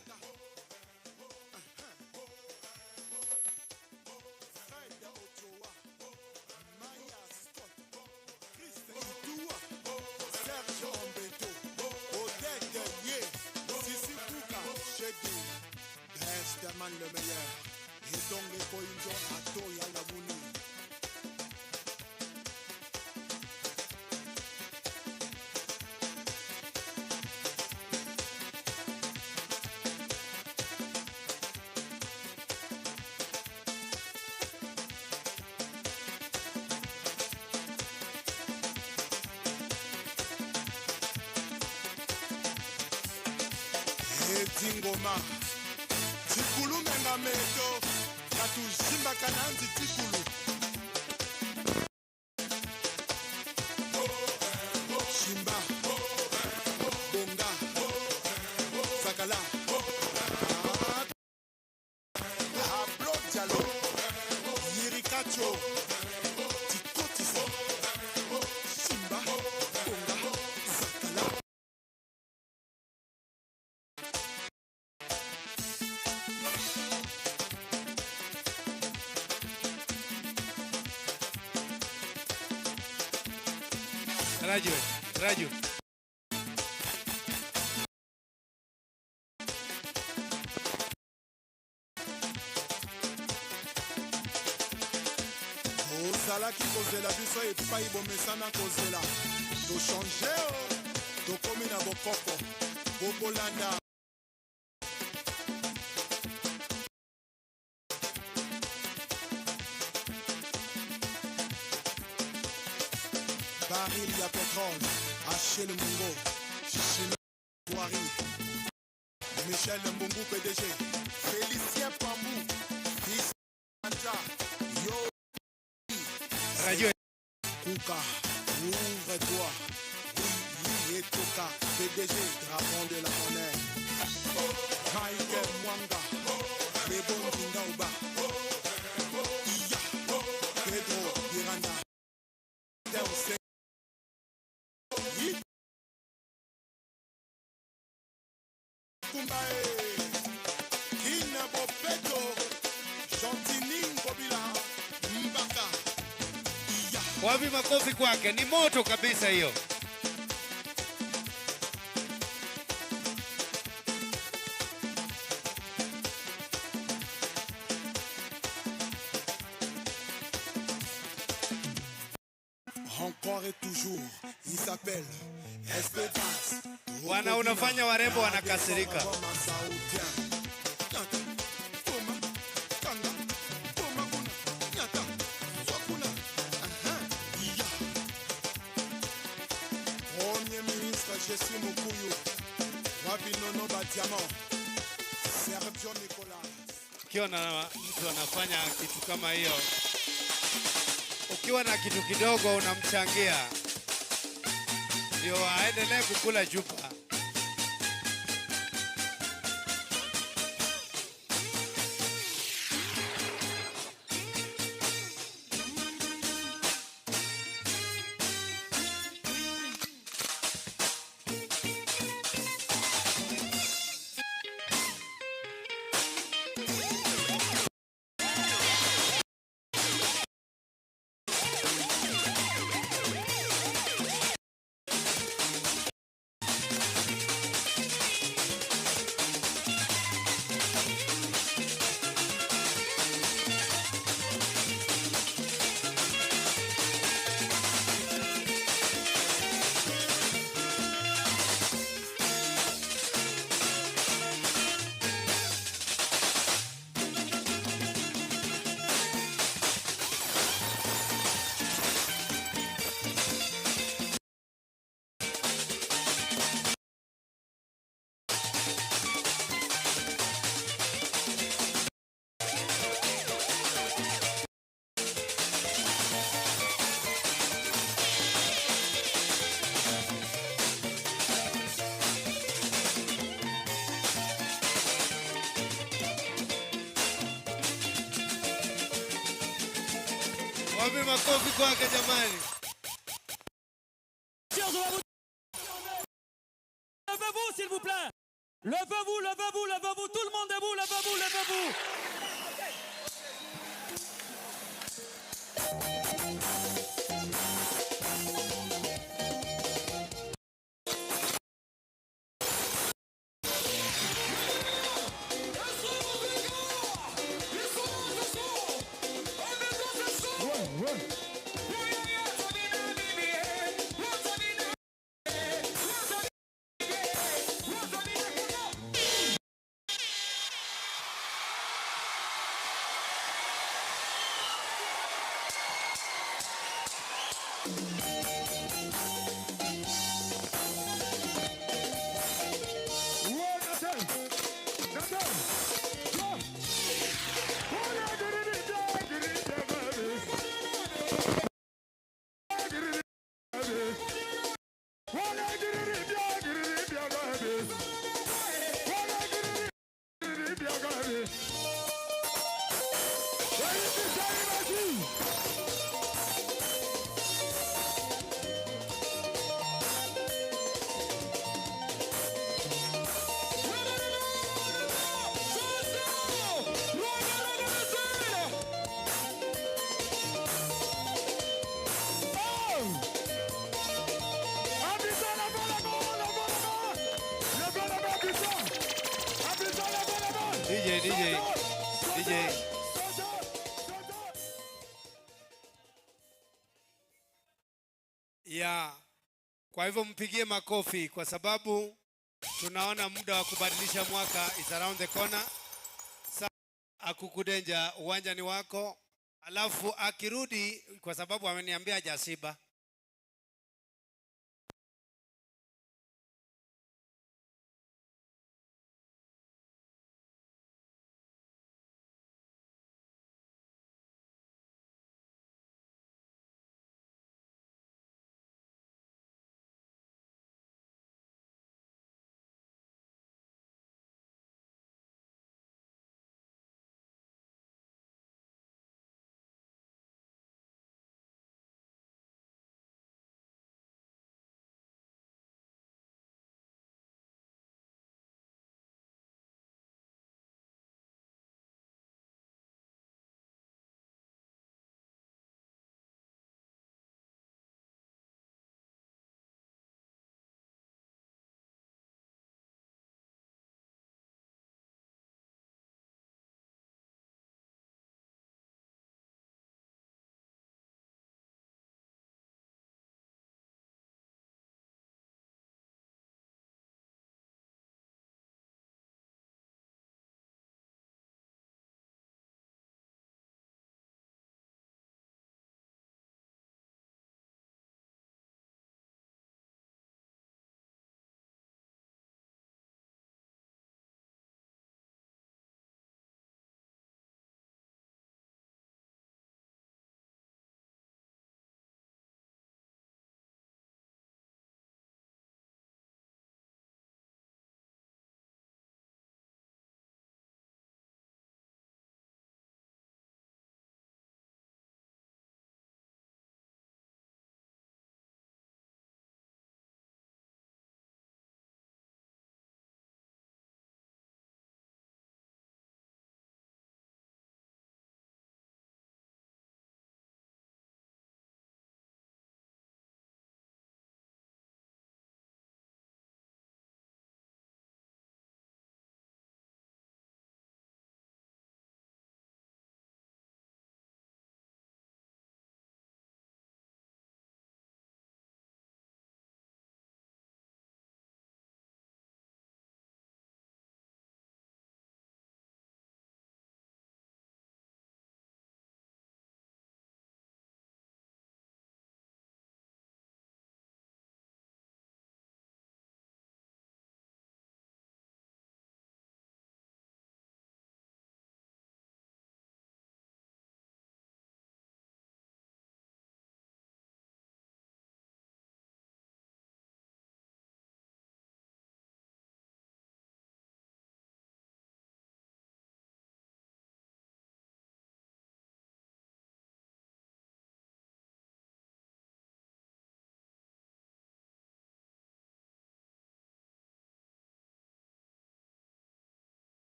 Le meilleur. Et donc les coinjo ato ya la muni. Etingoma tikulu menga meto katuzimbaka nanzi tikulu shimba bonga sakala ablo dialo yirikacho tikotisa shimba bonga sakala. Raju, Raju. Ozalaki kozela biso epai bomesana kozela. Tochange o, tokomi na bokoko, bokolanda. Baril ya pétrole, Achille Mungo, Chimé Boiri, Michel Mbungu PDG, Félicien Pambou, Fils Anja, Yo, Radio Kouka, ouvre-toi, oui, oui, Toka, PDG, dragon de la monnaie, Michael Mwanga, Lebon Dingaoba, Iya, Pedro Miranda, Delce. Wapi makofi kwake? Ni moto kabisa hiyo. Encore et toujours, il s'appelle Espérance. Wana unafanya warembo wanakasirika. Premier ministre Jésus Mukuyu, Wapi Nono Badiamant, Sergio Nicolas. Ukiwa na mtu anafanya kitu kama hiyo, ukiwa na kitu kidogo unamchangia ndio aendelee kukula chupa. Wapi makofi kwake jamani? Levez-vous s'il vous plaît. Levez-vous, levez-vous, levez-vous. Tout le monde debout, levez-vous, levez-vous. DJ, DJ, DJ. Ya, kwa hivyo mpigie makofi kwa sababu tunaona muda wa kubadilisha mwaka is around the corner. Sasa Akuku Danger, uwanja ni wako. Alafu akirudi, kwa sababu ameniambia hajashiba.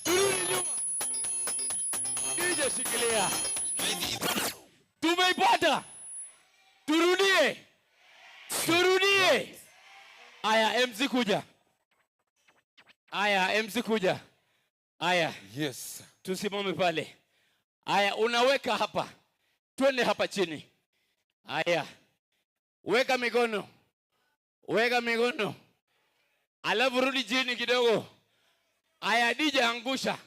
Turudi nyuma. DJ shikilia. Tumeipata. Turudie. Turudie. Aya, MC kuja. Aya, MC kuja. Aya. Yes. Tusimame pale. Aya, unaweka hapa. Twende hapa chini. Aya. Weka mikono. Weka mikono. Alafu rudi chini kidogo. Aya, DJ angusha.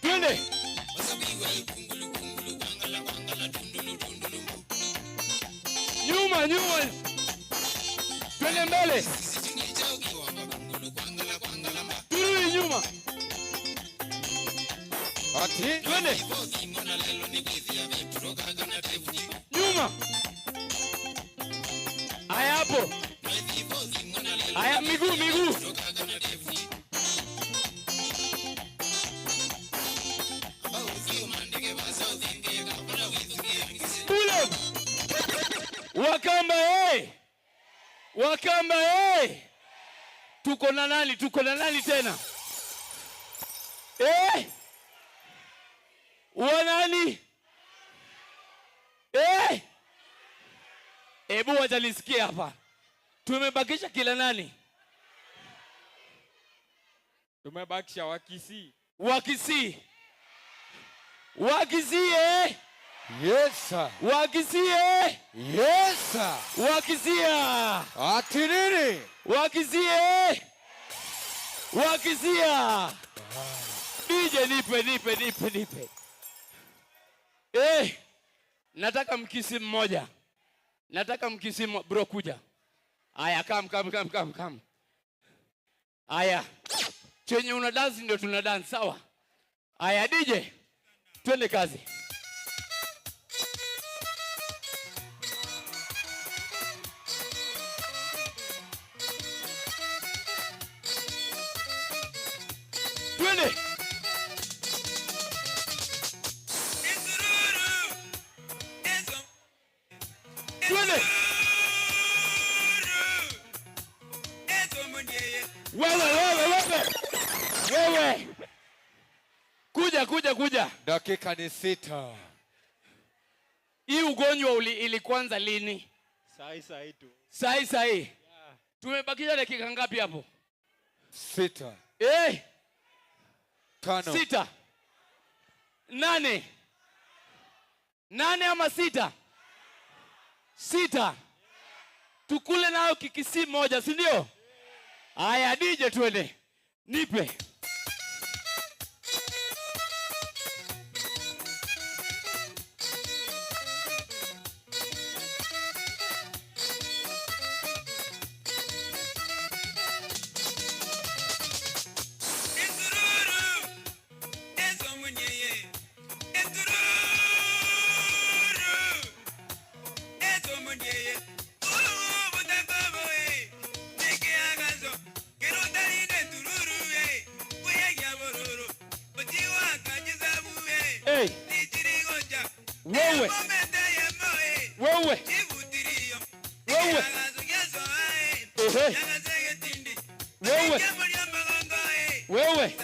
Twende. Nyuma, nyuma. Twende mbele. Turudi nyuma. Ati. Twende. Nyuma. Haya hapo. Haya miguu, miguu. Pull up. Wakamba hey. Wakamba hey. Tuko na nani? Tuko na nani tena? Eh? Wa nani? Eh? Ebu wacha nisikie hapa. Tumebakisha kila nani? Tumebakisha Wakisii. Wakisii. Wakisii eh? Yes sir. Wakisii eh? Yes sir. Wakisii. Ati nini? Wakisii eh? Wakisii. DJ nipe, nipe, nipe, nipe. Nataka mkisi mmoja. Nataka mkisi bro kuja. Aya, come, come, come, come, come. Aya. Chenye una dance ndio tuna dance, sawa? Aya DJ. Twende kazi. Twende. Twende. Wewe, wewe, wewe. Wewe. Kuja, kuja, kuja. Dakika ni 6. Hii ugonjwa ilikuanza lini? Sahi, sahi tu. Sahi, sahi. Yeah. Tumebakisha dakika ngapi hapo? 6. 5. 6. 8. 8 ama 6? 6. Tukule nayo kikisi moja, si ndio? Aya DJ twende. Nipe. Hey. Wewe. Wewe. Wewe. Ehe. Wewe. Wewe.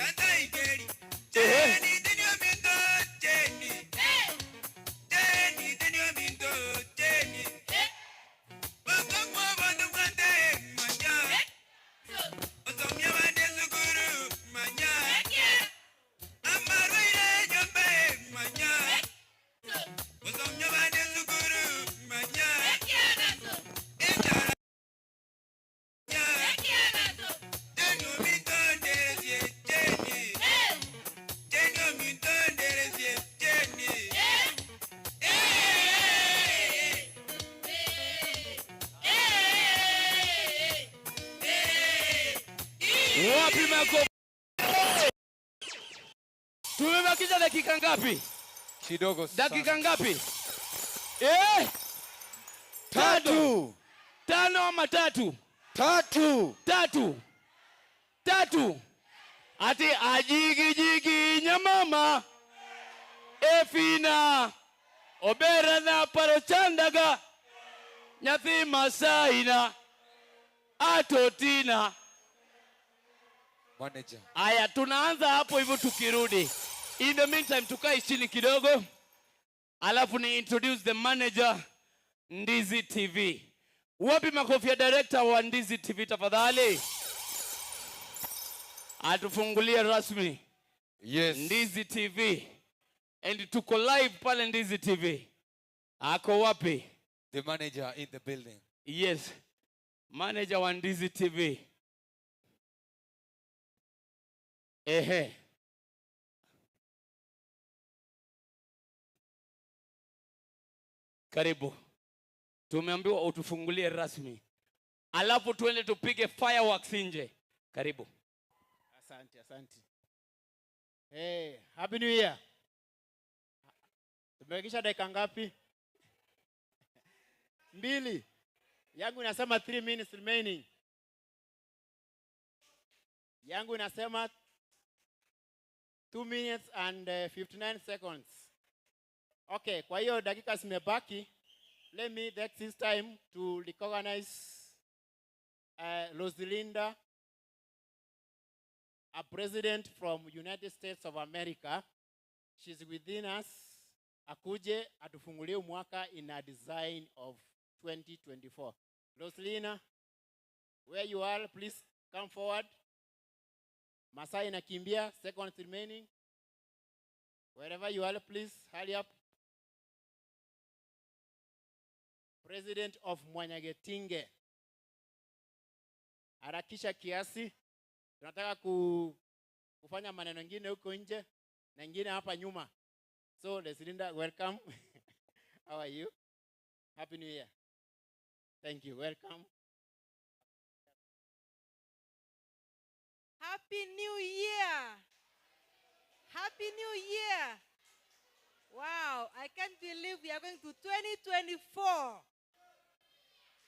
Ehe. Wapi makofi? Tumebakisha dakika ngapi? Kidogo sana. Dakika ngapi? 3. 5 ama 3? 3. 3. 3. Ati ajigi jigi nyamama. Efina. Obera na parochandaga. Nyathi Masaina. Atotina. Manager. Aya, tunaanza hapo hivyo tukirudi. In the meantime tukae chini kidogo. Alafu ni introduce the manager Ndizi TV. Wapi makofi ya director wa Ndizi TV tafadhali? Atufungulie rasmi. Yes. Ndizi TV. And tuko live pale Ndizi TV. Ako wapi? The manager in the building. Yes. Manager wa Ndizi TV. Ehe. Karibu. Tumeambiwa utufungulie rasmi. Alafu tuende tupige fireworks nje. Karibu. Asante, asante. Hey, Happy New Year. Tumebakisha dakika ngapi? 2. Yangu inasema 3 minutes remaining. Yangu inasema 2 minutes and 59 seconds. Okay, kwa hiyo dakika zimebaki. Let me take this time to recognize Rosalinda, a president from United States of America. She's within us. Akuje atufungulie mwaka in a design of 2024. Rosalina, where you are, please come forward. Masai inakimbia, seconds remaining. Wherever you are, please hurry up. President of Mwanyagetinge. Harakisha kiasi. Tunataka kufanya maneno mengine huko nje na ingine hapa nyuma. So, Rosalinda, welcome. How are you? Happy New Year. Thank you. Welcome. Happy New Year. Happy New Year. Wow, I can't believe we are going to 2024.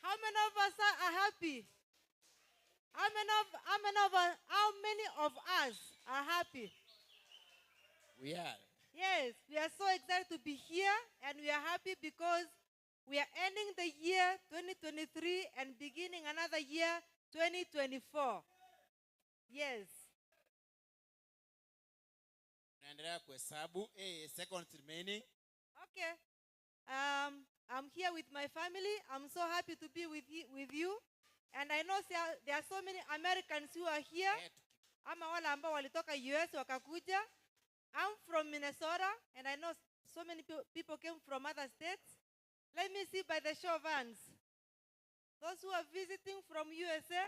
How many of us are happy? How many of us are happy? We are. Yes, we are so excited to be here, and we are happy because we are ending the year 2023 and beginning another year, 2024. Yes. Naendelea kuhesabu. Seconds remaining. Okay. I'm here with my family. I'm so happy to be with you. And I know there are so many Americans who are here. Ama wale ambao walitoka US wakakuja. I'm from Minnesota, and I know so many people came from other states. Let me see by the show of hands. Those who are visiting from USA.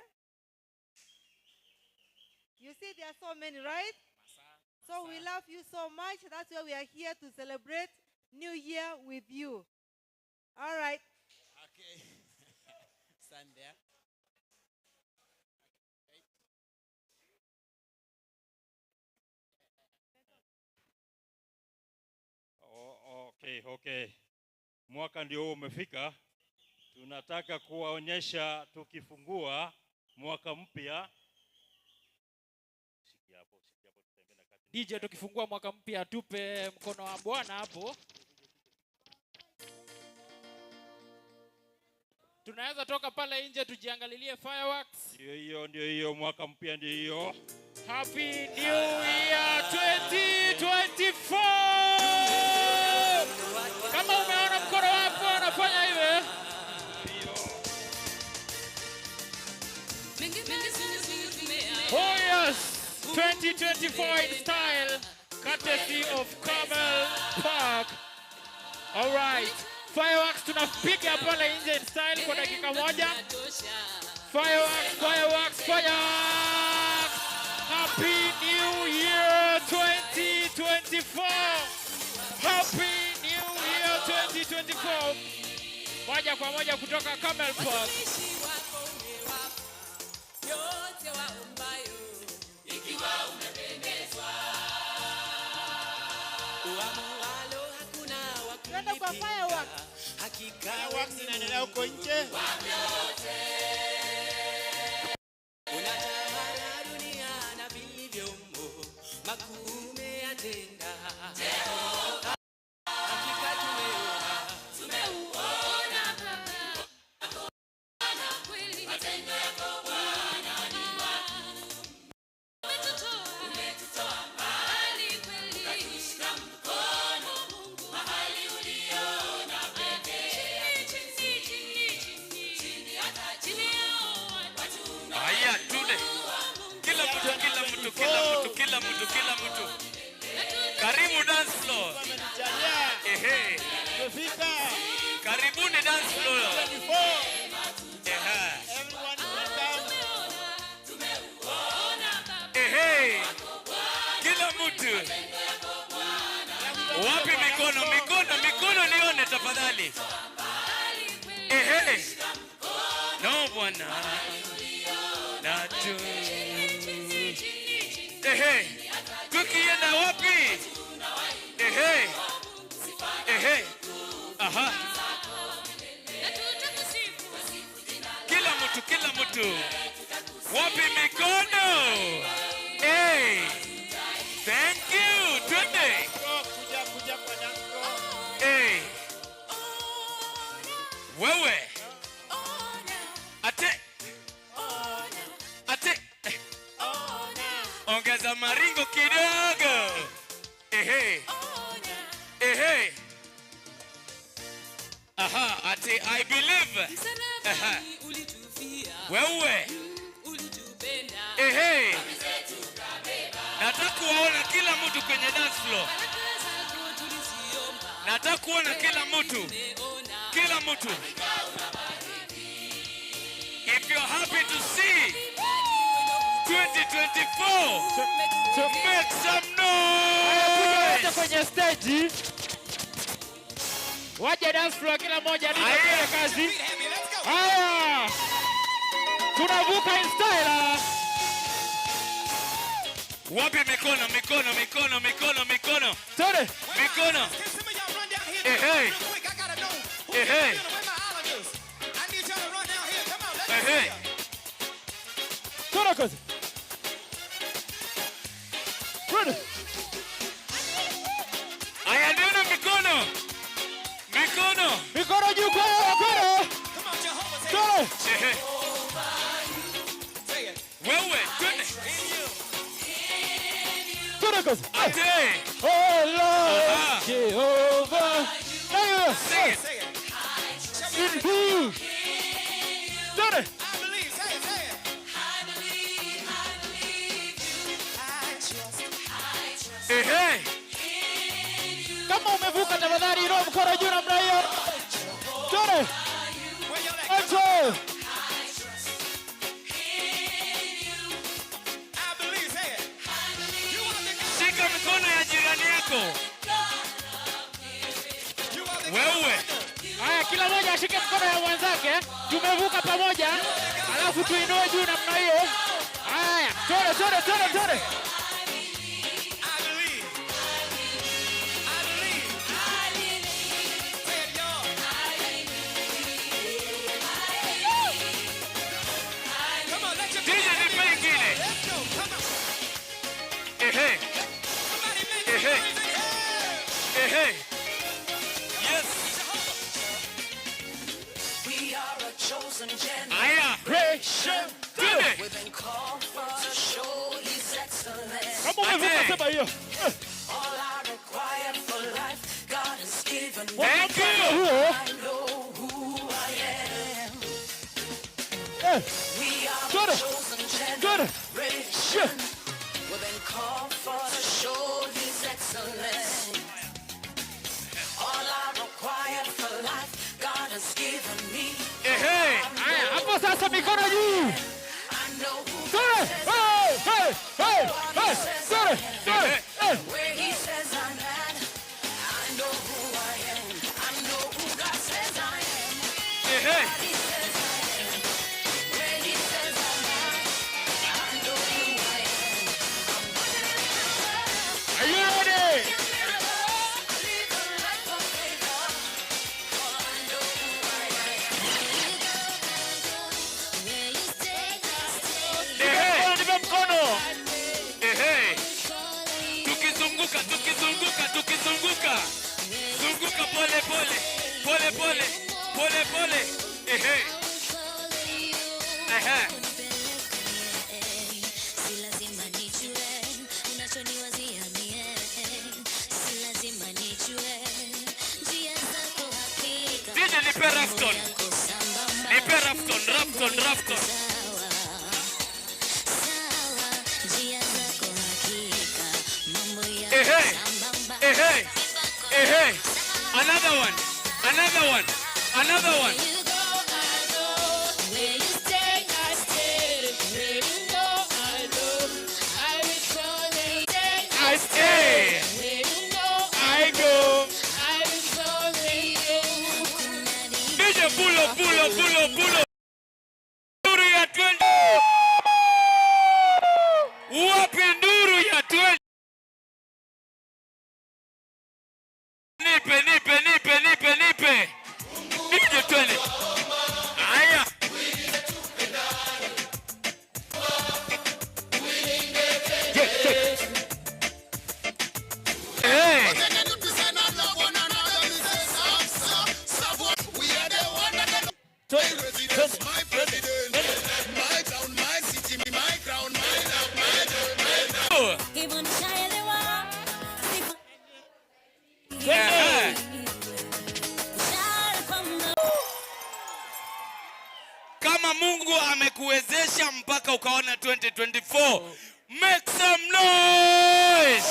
You see, there are so many, right? So we love you so much. That's why we are here to celebrate New Year with you. All right. Okay. Stand there. Okay, okay. Mwaka ndio huo umefika. Tunataka kuwaonyesha tukifungua mwaka mpya. DJ, tukifungua mwaka mpya tupe mkono wa Bwana hapo. Tunaweza toka pale nje tujiangalilie fireworks. Ndio hiyo, ndio hiyo, mwaka mpya ndio hiyo. Happy New Year 2024. Kama umeona mkono wako anafanya hivi. Oh yes, 2024 in style, courtesy of Camel Park. All right, fireworks tunapiga pale nje in style kwa dakika moja. Fireworks, fireworks, fireworks. Happy New Year 2024. Happy New Year 2024. Moja kwa moja kutoka Camel Park. Twende kwa fireworks. Fireworks inaendelea huko nje. Makuu umeyatenda Jehova, hakika tumeona, tumeuona Baba kweli, matendo yako Bwana ni makuu. Umetutoa mbali kweli, ukatushika mkono Mungu mahali uliona pekee. Chini, chini, chini, chini, hata chini yao watu Haya, tude. Kila mtu, kila mtu, kila mtu, kila mtu, kila mtu. Karibu dance floor. Ehe. Karibuni dance floor. Ehe. Ehe. Kila mtu. Wapi mikono, mikono, mikono nione tafadhali. Ehe. No bwana. Na tu. Ehe. Tukienda wapi? Ehe. Ehe. Aha. Kila mtu, kila mtu. Wapi mikono? Hey. Thank you. Twende. Kuja, kuja kwa dance floor. Hey. Wewe. Ate. Ate. Ongeza maringo kidogo. Ehe. Ehe. Aha, ati I believe. Aha. Wewe. Ehe. Nataka kuwaona kila mtu kwenye dance floor. Nataka kuona kila mtu. Kila mtu. If you're happy to see 2024, make some Wote noise. kwenye stage. Waje dance floor kila mmoja alipofanya kazi. Haya. Tunavuka in style. Wapi mikono, mikono, mikono, mikono, mikono. Twende. Mikono. Ehe. Ehe. Ehe. Twende kazi. Twende. Aya, neno mikono. Mikono. Mikono juu kwa mikono. Twende. Ehe. Wewe, twende. Twende kazi. Ate. Oh Lord, Jehovah. Now Sing it. In you. Twende. Ehe. Kama umevuka tafadhali inua mkono juu namna hiyo. Twende. Acho. Shika mikono ya jirani yako. Wewe. Haya, kila mmoja ashike mkono ya mwenzake. Tumevuka pamoja. Alafu tuinue juu namna hiyo. Haya, twende, twende, twende, twende. DJ nipe ingine. Ehe. Ehe. Ehe. Yes. We are a chosen Haya. generation. Twende. We've been called for to show His excellence. Kama umevuka sema hiyo. All I require for life, God has given me. Thank you. Huo. I know who I am. Eh. We are a Twende. chosen Twende. generation. We've been called for to show His excellence. All I require for life, God has given me. Ehe. Haya, hapo sasa mikono juu. I know who Twende. Hey, hey, hey, hey. Twende. Twende. Hey. Where He says I'm at, I know who I am. I know who God says I am. Ehe. He says I am. Where He says I'm at, I know who I am. Are you ready? I live a life of favor. For I know who I am. Ehe. Nipe mkono. Ehe. pole. Pole pole. Ehe. Ehe. Si lazima nijue unachoniwazia mie, si lazima nijue njia zako hakika. DJ nipe Rafton. Nipe Rafton, Rafton, Rafton. Sawa, njia zako hakika, mambo yako Ehe. sambamba. Ehe. Ehe. Another one. Another one. Another one. Where you go, I go. Where you stay, I stay. Where you go, I go. I will follow you. I stay. Where you go, I go. I will follow you. DJ pull up, pull up, pull up, pull up. Nduru ya 20. Wapi nduru ya 20? Nipe, nipe, nipe, nipe, nipe. DJ 20. Haya. Check, check. Hey. My president, my town, my city, my crown, my love, my love, my love. Hivyo nishaelewa. Ehe. Ishara kwamba Kama Mungu amekuwezesha mpaka ukaona 2024, make some noise.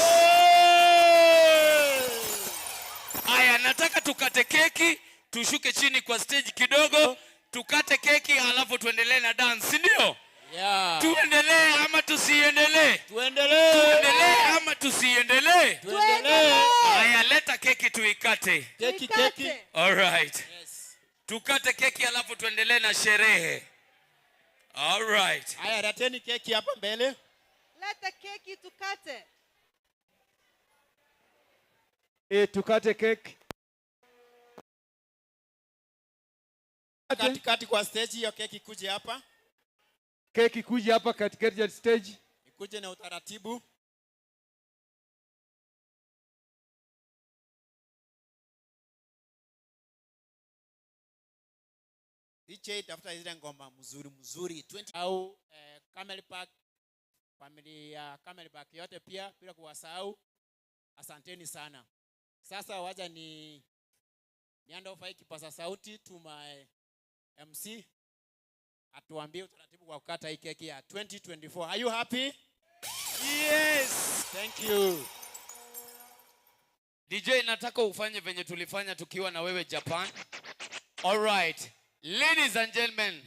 Aya, nataka tukate keki, tushuke chini kwa stage kidogo, tukate keki alafu tuendelee na dance, si ndio? Yeah. Tuendelee ama tusiendelee? Tuendelee. Tuendelee ama tusiendelee? Tuendelee. Aya, leta keki tuikate. Keki, keki. All right. Tukate keki alafu tuendelee na sherehe. All right. Haya, leteni keki hapa mbele. Leta keki tukate. Tukate keki. Katikati kwa stage hiyo keki kuje hapa. Keki kuje hapa katikati ya stage. Ikuje na utaratibu. DJ tafuta zile ngoma mzuri mzuri 20 au Camel Park, familia ya Camel Park yote pia bila kuwasahau. Asanteni sana. Sasa wacha ni hand over hii kipaza sauti to my MC atuambie utaratibu wa kukata hii keki ya 2024. Are you happy? Yes. Thank you. DJ, nataka ufanye venye tulifanya tukiwa na wewe Japan. All right. Ladies and gentlemen,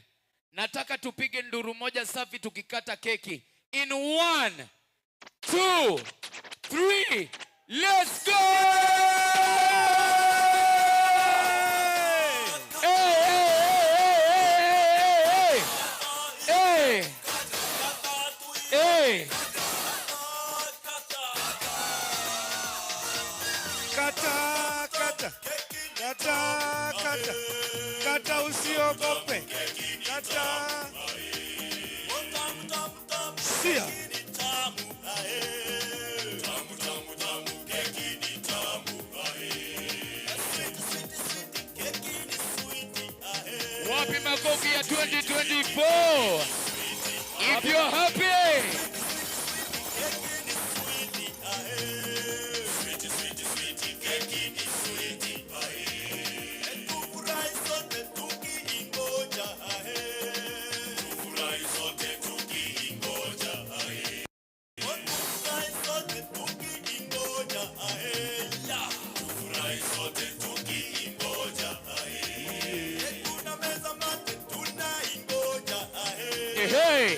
nataka tupige nduru moja safi tukikata keki. In 1, 2, 3, let's go! Hey, hey, hey, hey, hey, hey, hey. Kata, kata, kata, kata, kata, usiogope. Kata. Sia. Wapi makofi ya 2024? If you're happy. Hey.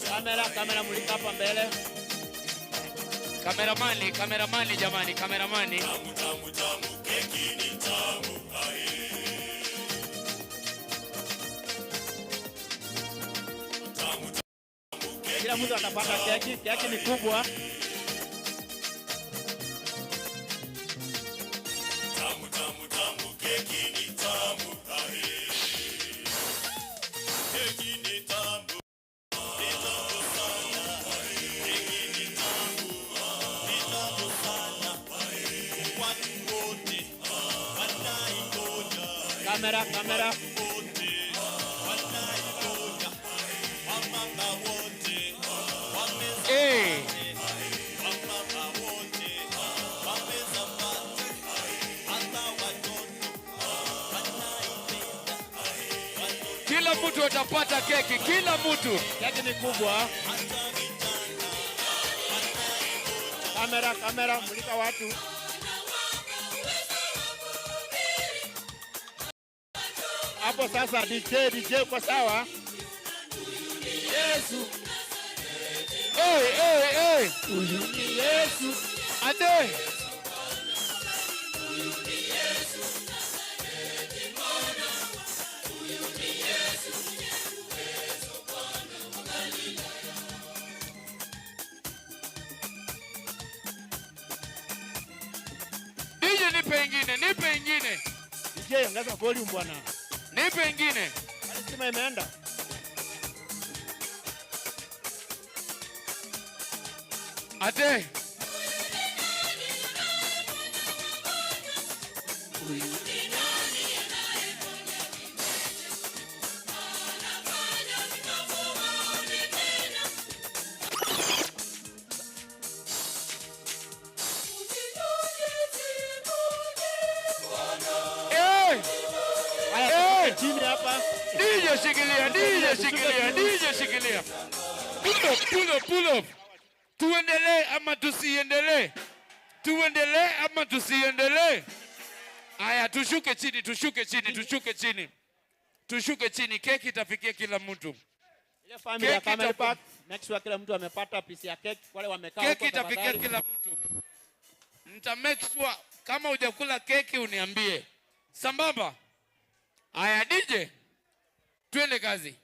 Kamera, kamera mulika hapa mbele. Kameramani, kameramani jamani, kameramani. Tamu, tamu, keki ni tamu. Kila mtu atapata keki, keki ni kubwa. Tamu, tamu, tamu, keki ni tamu. Keki ni tamu. Kamera, kamera. Hey. Kila mtu atapata keki, kila mtu. Keki ni kubwa. Kamera, kamera, mulika watu. Hapo sasa DJ, DJ uko sawa? Yesu. Hey, hey, hey. Huyu ni Yesu. Ade. DJ nipe ingine, nipe ingine. DJ ongeza volume bwana. Nipe ingine. Stima imeenda. Ate. Hey! Haya, chini hapa. DJ shikilia, DJ shikilia, DJ shikilia. Pull up, pull up, pull up. Tuendelee ama tusiendelee? Tuendelee ama tusiendelee? Aya, tushuke chini, tushuke chini, tushuke chini. Tushuke chini, keki itafikia kila mtu. Ile family ya Keki Camel Park, make sure kila mtu amepata piece ya keki, wale wamekaa huko Keki itafikia tafadhali. kila mtu. Nita make sure kama hujakula keki uniambie. Sambamba. Aya DJ, twende kazi.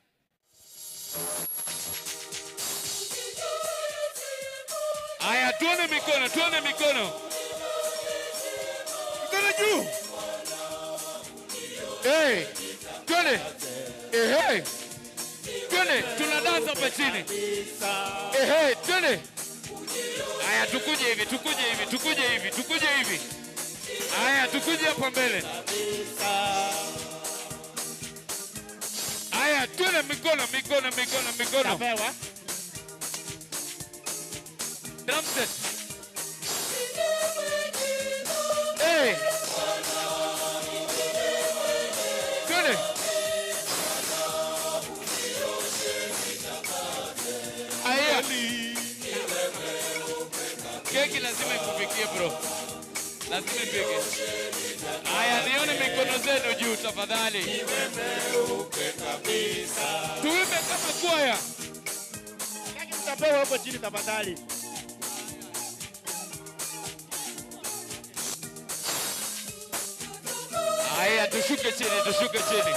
Aya, tuone mikono, tuone mikono. Mikono juu. Hey, twende. Hey, hey. Twende, tuna dance hapa chini. Hey, hey, twende. Aya, tukuje hivi, tukuje hivi, tukuje hivi, tukuje hivi. Aya, tukuje hapa mbele. Aya, twende mikono, mikono, mikono, mikono. Tapewa. Drum set. Hey. Twende. Aya. Keki lazima ikufikie bro. Lazima ifike. Aya, nione mikono zenu juu tafadhali. Tuimbe kama kwaya. Keki mtapewa huko chini tafadhali. Aya, tushuke chini, tushuke chini.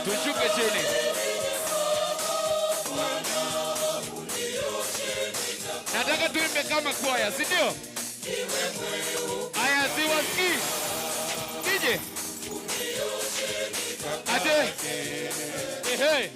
Tushuke chini. Nataka tuimbe kama kwaya, si ndio? Aya, siwasikii. DJ. Ate. Ehe.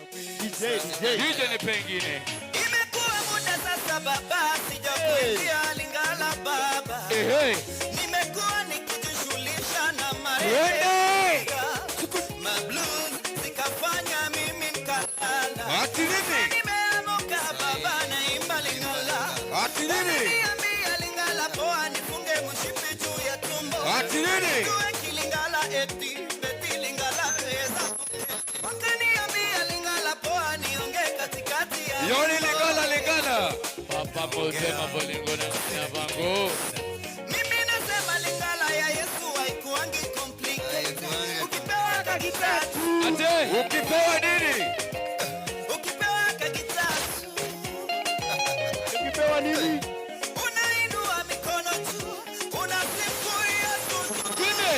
DJ ni pengine. Imekuwa muda sasa baba, sijakuimbia Lingala baba. Ehe. Nimekuwa nikijishughulisha na Twende. Ma blues zikafanya mimi nikalala. Ati nini? Nimeamka baba naimba Lingala. Ati nini? Niambia Lingala poa nifunge mshipi juu ya tumbo. Ati nini? Tuwe kilingala eti beti Lingala eza. Wakaniambia Lingala poa niongee katikati ya Yoni Lingala Lingala. Papa motema bolingo na bango. Mimi nasema Lingala ya Yesu haikuangi complicated. Ukipewa kakitatu. Ate. Ukipewa nini? Ukipewa kakitatu. Ukipewa nini? Unainua mikono juu, unasifu Yesu. Twende.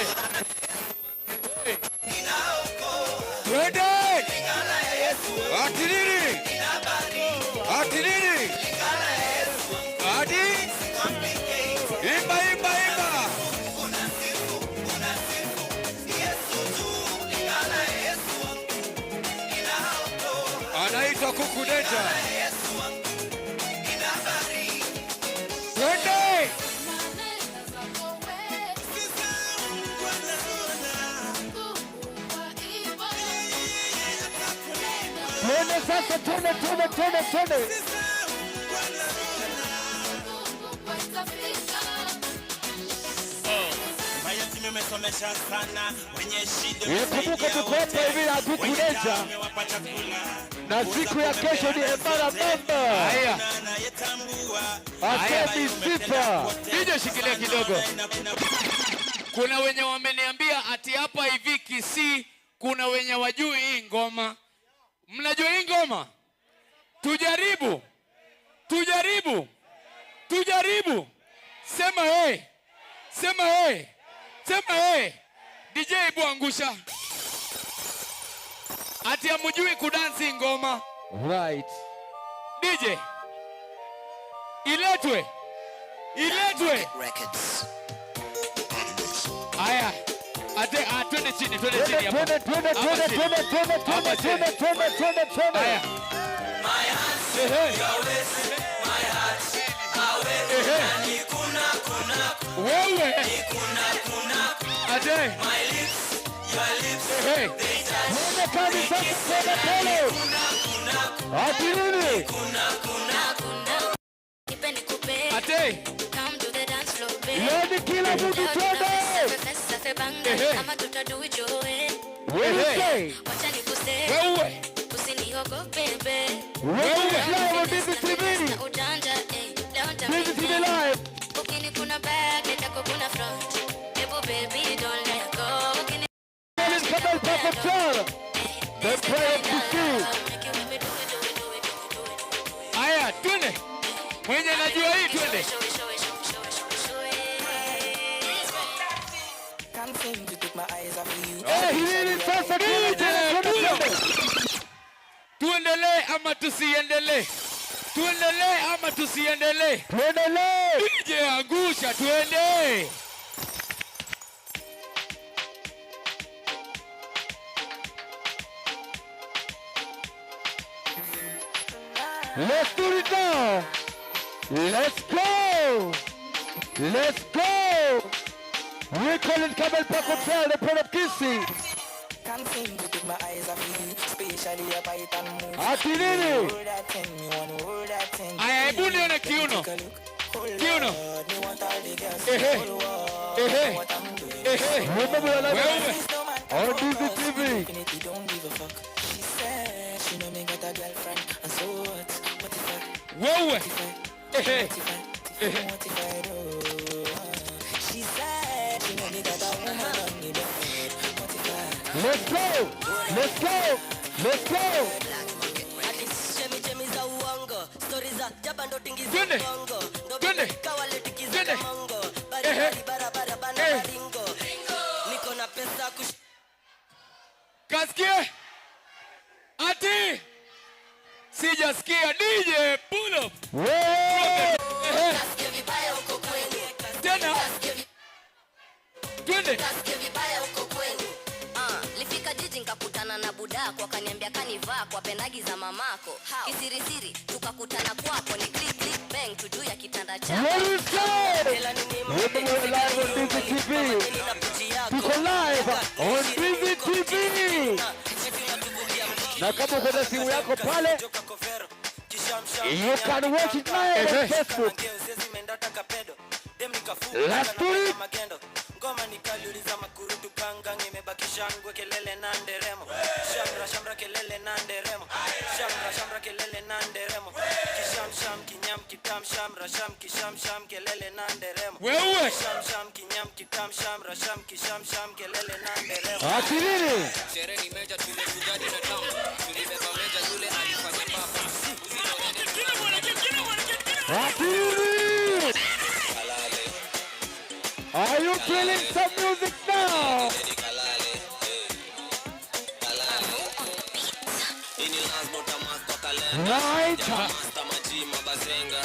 Ninaokoa. Twende. Ati nini? Ati nini? Ati? Imba, imba, imba. Anaitwa Kuku Danger. Twende! Twende sasa, twende, twende, twende, twende. Kumbuka tuko hapa hivi na Kuku Danger, na siku ya kesho ni Emara Mamba. Haya. Asemi sifa. DJ shikilia kidogo. Kuna wenye wameniambia ati hapa hivi Kisii kuna wenye wajui hii ngoma. Mnajua hii ngoma? Tujaribu. Tujaribu. Tujaribu. Sema hey. Sema hey. Sema hey. DJ hebu angusha. Ati hamjui kudansi ngoma. Right. DJ. Iletwe. Iletwe. Records. Haya. Ate, twende chini, twende chini hapa. Twende, twende, Hapa twende, chini. twende, twende, Hapa twende, chini. twende, twende, twende, twende. Haya. My hands, Ehe. your waist, my heart, awe. Ehe. Nani kuna, kuna, Wewe. Ni kuna, kuna. Ate. My lips, your lips, Ehe. they touch. Twende kazi sasa, twende pole. Kuna, kuna, Ati nini? kuna, kuna. Nipe nikupe. Ate. Come to the dance floor, babe. Yaani kila mtu twende. Ehe. Ama tutadu it your way. Wewe. Wacha nikuse. Wewe. Usiniogope, babe. Wewe live on Busy TV. Na ujanja, eh. Leo Busy TV nitamenya. live. Ukini kuna back, nitako kuna front. Ebu baby, don't let go. Ukini Kabel Perfector. The prayer of Kisii. Haya, twende. Mwenye najua hii twende. Can't seem to take my eyes off you. Eh, hili sasa twende, twende, twende, twende. Tuendelee ama tusiendelee? Tuendelee ama tusiendelee? Tuendelee. DJ angusha, tuende. Let's do it now. Let's go. Let's go. We call it Camel Park Hotel, the part of Kisii. Can't seem to take my eyes off you, especially a bite and move. Ati nini? Hold that thing, me wanna hold that thing. Aya, hebu nione kiuno. Take a look. Hold Kiuno. on, me want all the girls. Ehe. Hold on, Ehe. what I'm doing. Ehe. Remember we are live Wewe. on Busy TV. Definitely don't give a fuck. She said she know me got a girlfriend, and so what? What if I? Wewe. What if I? Ehe. What if I? Ehe. What if I do? She said she know me got a woman on the bed. What if I? Let's go. Let's go. Let's go. Chemi za uongo, stori za jaba ndo tingi za Twende. uongo. Ndo Twende. kawale tiki za Twende. kamongo. Ehe. Bari barabara bana Eh. baringo. Niko na pesa kush Kasikie? Ati. Sijasikia DJ pull up. Wewe. Ehe. Tena. Twende. Lifika jiji nkakutana na budako, akaniambia kanivaa kwa pendagi za mamako. Kisirisiri tukakutana kwako, ni click click bang tu juu ya kitanda chako. Let's go. Remember we are live on Busy TV. Tuko live on Busy TV. Na kama uko na simu yako pale, you can watch it live on Facebook. Let's do it. Ngoma nikaliuliza makurutu kangang imebaki shangwe kelele na nderemo. Shamra shamra kelele na nderemo. Shamra shamra kelele na nderemo. Kisham sham kinyam kitam shamra sham kisham sham kelele na nderemo. Wewe. Sham sham kinyam kitam shamra sham kisham sham kelele na nderemo. Ati nini? Sherehe ni meja, tumekuja na tamu. Tulibeba meja yule alifanya papa. Ati nini? Are you feeling some music now? Hii ni lazima utamark kwa kalenda. Right. Jamaa master maji mabazenga.